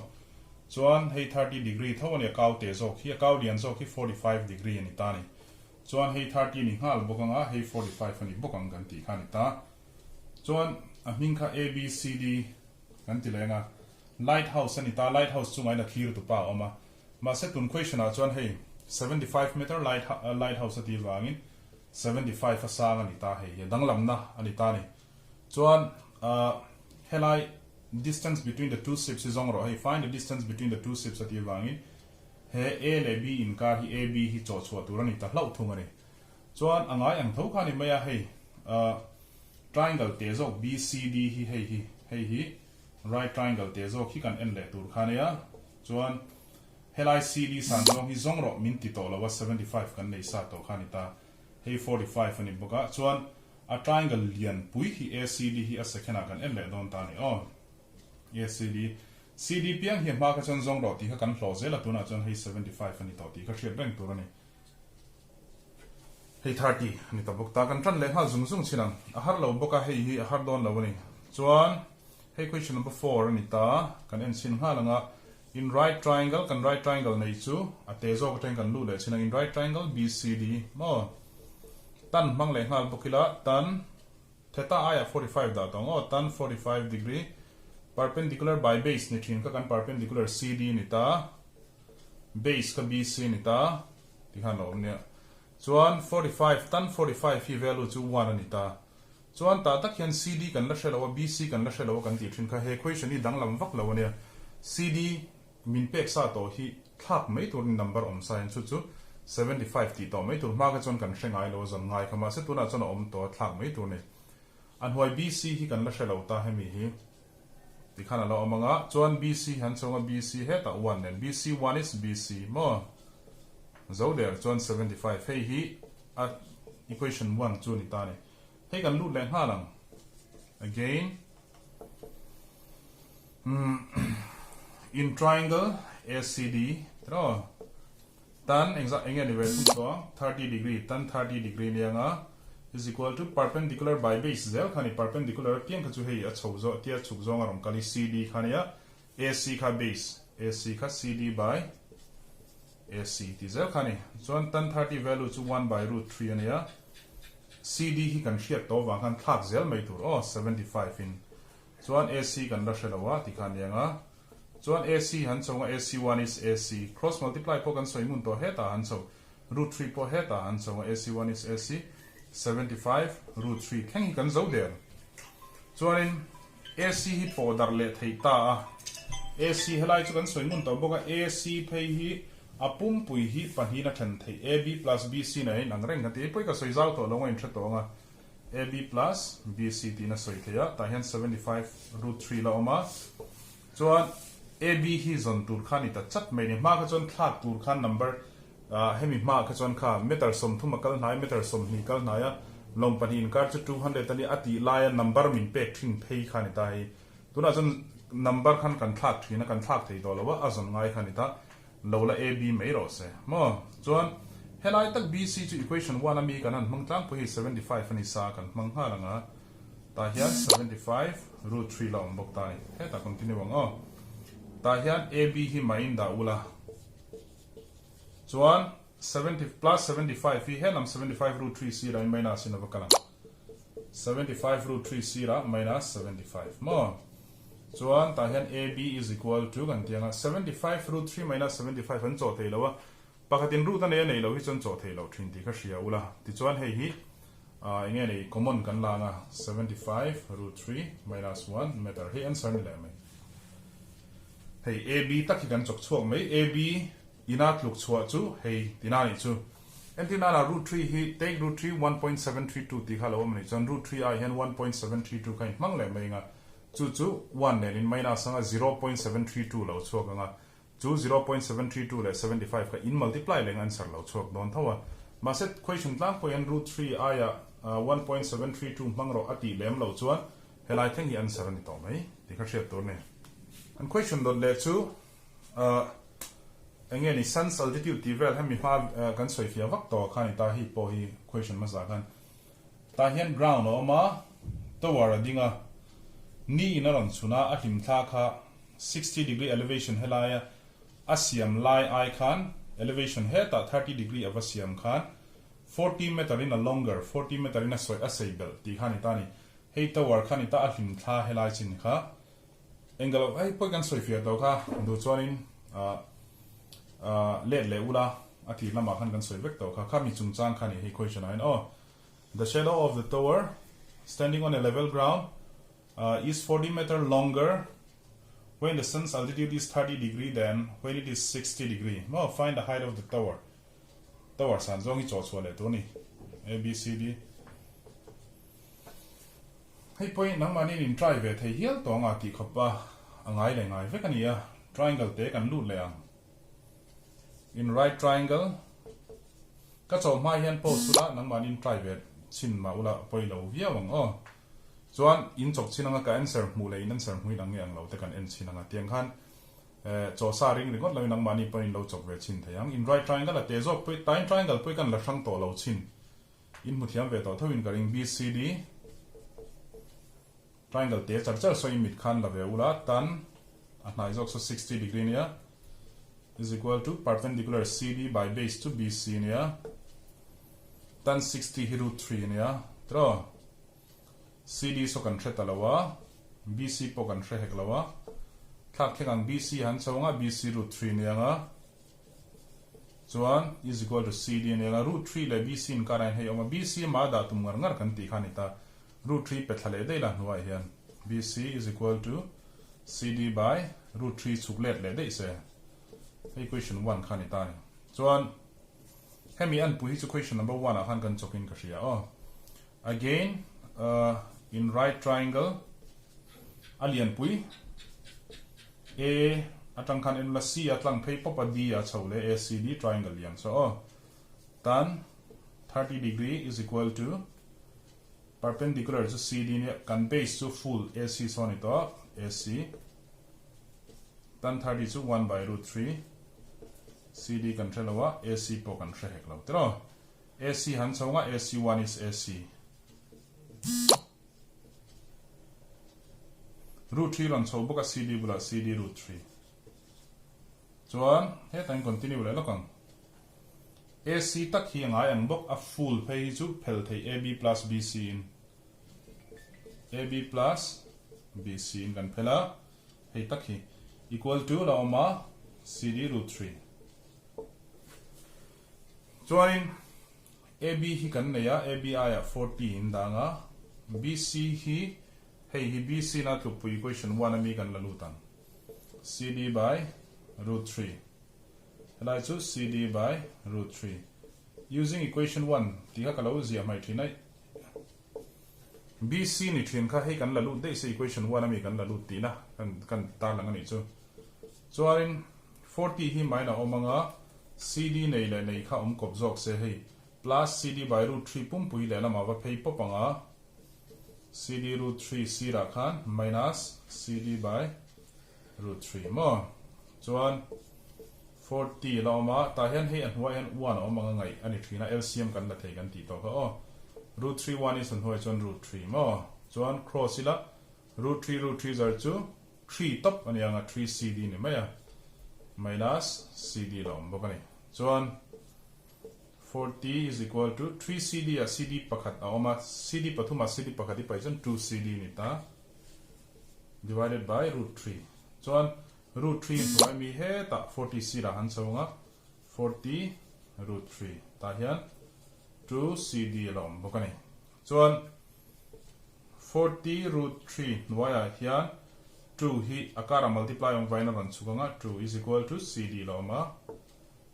chuan hei 30 degree tho a ni a kau teh zawk hi a kau lian zawk hi 45 degree a ni ta a ni chuan hei 30 a ni nghal bawk ang a hei 45 a ni bawk ang kan tih kha a ni ta chuan a hming kha ABCD kan ti leng a. Light house a ni ta, light house chungah hian a thlir tupa a awm a, mahse tun question ah chuan hei 75 meter light light house a tih vangin 75 a sang a ni ta hei hi a danglamna a ni ta a ni. Chuan ah helai distance between the two ships hi zawng rawh hei find the distance between the two ships a tih vangin he A leh B inkar hi AB hi chawhchhuah tur a ni ta hlauh thung a ni. Chuan a ngai ang tho kha a ni mai a hei ah. Triangle te zawk BCD hi hei hi hei hi right triangle te zawk hi kan en leh tur kha ania. Chuan helai CD san zawng hi zawng rawh min ti tawh lo a 75 kan nei sa tawh kha a ni ta. Hei 45 a ni bawk a. Chuan a triangle lian pui hi ACD hi a second ah kan en leh dawn ta a ni aw. ACD CD piang hi a hma kha chuan zawng rawh tih kha kan hlawh zel a tunah chuan hei 75 a ni tawh tih kha hriat reng tur a ni. Hei 30 a ni ta bawk ta. Kan tan leh nghal zung zung chin ang. A har lo bawk a, hei hi a har dawn lo a ni. Chuan hei question number 4 a ni ta. Kan en chhin nghal ang a. In right triangle, kan right triangle nei chu a te zawk atangin kan luh leh chin ang. In right triangle BCD maw? Tan hmang leh nghal bawk ila tan theta aiah 45 dah tawh ang aw. Tan 45 degree perpendicular by base ni thin kha kan perpendicular CD ni ta. Base kha BC ni ta. Ti khan lo awm nia. Chuan 45, tan 45 hi value chu 1 a ni ta. Chuan tah tak hian CD kan la hre lo a, BC kan la hre lo a kan tih thin kha he question hi danglam vak lo a nia. CD min pek sa tawh hi thlak mai turin number awm sa hian chu chu 75 tih tawh mai tur hma kha chuan kan hre ngai lo a zawn ngai kha mahse tunah chuan a awm tawh a thlak mai tur a ni. A hnuai BC hi kan la hre lo ta hemi hi. Tikhan a lo awm ang a, chuan BC han chhung a BC hetah 1 nen BC 1 is BC maw? Zo der chuan 75 hei hi a equation 1 chu ni ta ni. Hei kan lut leh nghal ang. Again in triangle ACD tiraw Tan engzah enge ni ve thung tawh ang, 30 degree, tan 30 degree nia nga is equal to perpendicular by base zel kha ni, perpendicular apiang kha chu hei a chho zawh tia chhuk zawng a rawn kal i CD kha nia, AC kha base, AC kha CD by AC tih zel kha ni. Chuan tan 30 value chu 1 by root 3 a nia, CD hi kan hriat tawh vang khan thlak zel mai tur aw, 75 in. Chuan AC kan la hre lo a ti kha nia nga. Chuan AC han chho nga AC 1 is AC. Cross multiply pawh kan sawi ngun tawh hetah han chho. Root 3 pawh hetah han chho nga AC 1 is AC. 75 root 3 thleng hi kan zo der. Chuanin AC hi pawh darh leh theih ta a. AC helai chu kan sawi ngun tawh bawk a. AC phei hi a pumpui hi pahnihin a then theih. AB plus BC nen a inang reng kan ti. Hei pawh hi ka sawi zau tawh lo nga inhre tawh ang a. AB plus BC tiin a sawi thei a, tah hian 75 root 3 la awm a, chuan AB hi zawn tur kha a ni ta chat mai a ni. Hma kha chuan thlak tur khan number hemi hma kha chuan kha meter 30 a kal hnai, meter 20 kal hnai a, lawng pahnih inkar chu 200 a ni a tih laia number min pek thin phei kha a ni ta hei. Tunah chuan number khan kan thlak thin a, kan thlak thei tawh lo a, a zawn ngai kha a ni ta. Lo la AB mai rawh se. Maw? Chuan helai tak BC chu equation 1 ami kan han hmang tlangpui hei 75 a ni sa kan hmang nghal ang a. Tah hian 75 root 3 la awm bawk ta a ni. Hetah continue ang aw. Tah hian AB hi mah in dah ula. Chuan 70 plus 75 hi helam 75 root 3 sirah in minus in a va kal ang. 75 root 3 sirah minus 75 maw? Chuan tah hian AB is equal to kan tih anga 75 root 3 minus 75 an chawh thei lo a, pakhatin root a nei a nei lo hi chuan chawh thei lo thin tih kha hria ula. Tichuan hei hi eng nge nei common kan la anga 75 root 3 minus 1 meter hei answer ni leh mai. Hei AB tak hi kan chawk chhuak mai AB ina tluk chhuah chu hei tina nih chu. Entirna ah root 3 hi take root 3 1.732 tih kha lo awm a nih chuan root 3 ah hian 1.732 kha inhmang leh mai anga chu chu 1 nen in minus anga 0.732 lo chhuak anga chu 0.732 leh 75 kha in multiply leh anga answer lo chhuak dawn tho a. Mahse question tlangpui hian root 3 aia 1.732 hmang rawh a tih lem lo chuan helai thleng hi answer a ni tawh mai tih kha hriat tur a ni. An question dawt leh chu Eng nge ni sun's altitude tih vel hemi hma kan sawi fiah vak tawh khan i ta hi pawh hi question hmasa khan tah hian ground a awm a tower a ding a ni in a rawn chhun a a hlim thla kha 60 degree elevation helaia a siam lai ai khan elevation hetah 30 degree a va siam khan 40 meter in a longer 40 meter in a sawi a sei belh tih khan i ta ni hei tower khan i ta a hlim thla helai chin kha Englo hei pawh kan sawi fiah tawh kha duh chuanin let leh ula a tir lamah khan kan sawi vek tawh kha kha mi chungchang kha ni hei question ah hian aw The shadow of the tower standing on a level ground is 40 meter longer when the sun's altitude is 30 degree than when it is 60 degree maw find the height of the tower tower san zawng hi chawh chhuah leh tur a ni A B C D. Hei pawhin nangmahniin in try ve thei hial tawh anga tih khawp a, a ngai leh ngai vek a ni a, triangle te kan lut leh ang. In right triangle ka chawh hma hian pause ula nangmahniin try ve chhin mah ula pawi lo viau ang aw. Chuan in chawk chhin anga ka answer hmuh leh in answer hmuin ang nge ang lo te kan en chhin anga tiang khan chaw sa ring ringawt loin nangmahni pawhin lo chawk ve chhin thei ang. In right triangle a te zawk pawih tain triangle pawih kan la hrang tawh lo chhin. In hmu thiam ve tawh tho in ka ring BCD triangle te char char saw in mit khan la ve ula tan a hnai zawk saw 60 degree nia is equal to perpendicular CD by base to BC nia tan 60 hi root 3 nia tro CD saw kan hre ta lo a BC pawh kan hre hek lo a thlak thleng ang BC han chho anga BC root 3 nia nga Chuan is equal to CD a nia, root 3 leh BC inkarah hian hei a awm a, BC mah a dah tum ngar ngar kan tih kha a ni ta, root 3 pe thla leh daih la hnuaiah hian BC is equal to CD by root 3 chhuk let leh daih se, hei question 1 kha a ni ta a ni. Chuan hemi anpui hi chu question number 1 ah khan kan chawkin ka hria aw. Again in right triangle a lianpui A atang khan en la C a tlang phei pawp a D a chho leh A C D triangle lian chu aw. Tan 30 degree is equal to perpendicular chu C D nia kan base chu full A C saw ni tawh A C tan 30 chu 1 by root 3 C D kan hre lo a A C pawh kan hre hek lo tiraw. AC han chho nga AC 1 is AC. Root 3 rawn chho bawk a CD bulah CD root 3. Chuan hetah in continue leh lawk ang. AC tak hi a ngai ang bawk a full phei hi chu phel thei AB plus BC in AB plus BC in kan phel a hei tak hi equal to la awm a CD root 3. Chuanin AB hi kan nei a, AB aiah 40 in dang a, BC hi hei hi BC na tlukpui equation 1 ami kan la lut ang, CD by root 3 helai chu CD by root 3 using equation 1 tih kha ka lo ziah hmaih thin a, BC ni thin kha hei kan la lut daih se equation 1 ami kan la lut tihna kan tarlang a nih chu. Chuanin 40 hi main a awm anga CD nei leh nei kha awm kawp zawk se hei plus CD by root 3 pumpui lehlamah va phei pawp anga CD root 3 sirah khan minus CD by root 3 maw chuan 40 la awm a tah hian hei a hnuaiah hian 1 a awm anga ngaih a ni thin a LCM kan la thei kan tih tawh kha aw root 3 1 is a hnuaiah chuan root 3 maw chuan cross ila root 3 root 3 zar chu 3 top a ni ang a, 3 CD ni mai a, minus CD la awm bawk a ni. Chuan 40 is equal to 3 CD ah CD pakhat a awm a, CD pathum ah CD pakhat i paih chuan 2 CD ni ta, divided by root 3. Chuan root 3 hnuai mi hetah 40 C lah han chho ang a, 40 root 3 tah hian 2 CD la awm bawk a ni. Chuan 40 root 3 hnuaiah hian 2 hi a karah multiply awm vain a rawn chhuk ang a, 2 is equal to CD la awm a,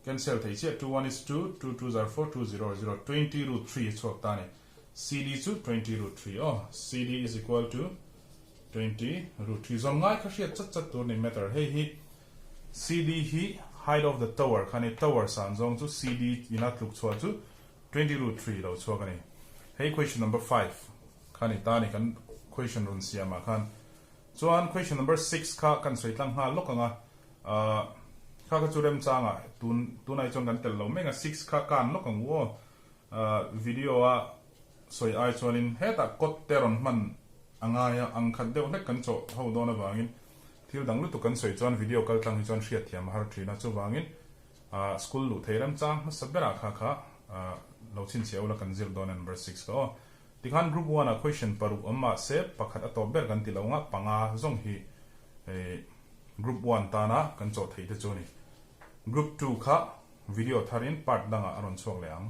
cancel thei chiah, 2 1 is 2, 2 2 zar 4, 2 0 0, 20 root 3 a chhuak ta a ni. CD chu 20 root 3 aw, CD is equal to 20 root 3 zawm ngai kha hriat chat chat tur ni matter hei hi CD hi height of the tower kha ni, tower san zawng chu CD ina tluk chhuah chu 20 root 3 lo chhuak a ni. Hei question number 5 kha ni ta ni kan question rawn siam ah khan. Chuan question number 6 kha kan sawi tlang nghal lawk ang a, ah kha kha chu remchang ah tun tunah hi chuan kan tel lo mek a, 6 kha kan lawk ang u aw. Ah video a sawi ai chuanin hetah code te rawn hman a ngai a, ang khat deuh hlek kan chawh ho dawn avangin thil dang lutuk kan sawi chuan video kal tlang hi chuan hriatthiam a har thin a, chuvangin Ah school luh thei remchang hmasa berah kha kha lo chhinchhiah ula kan zir dawn a number 6 ka aw. Tikhan group 1 ah question paruk awm mahse pakhat a tawp ber kan ti lo nga panga zawng hi group 1 tana kan chawh theih te chu a ni. Group 2 kha video tharin part dangah a rawn chhuak leh ang.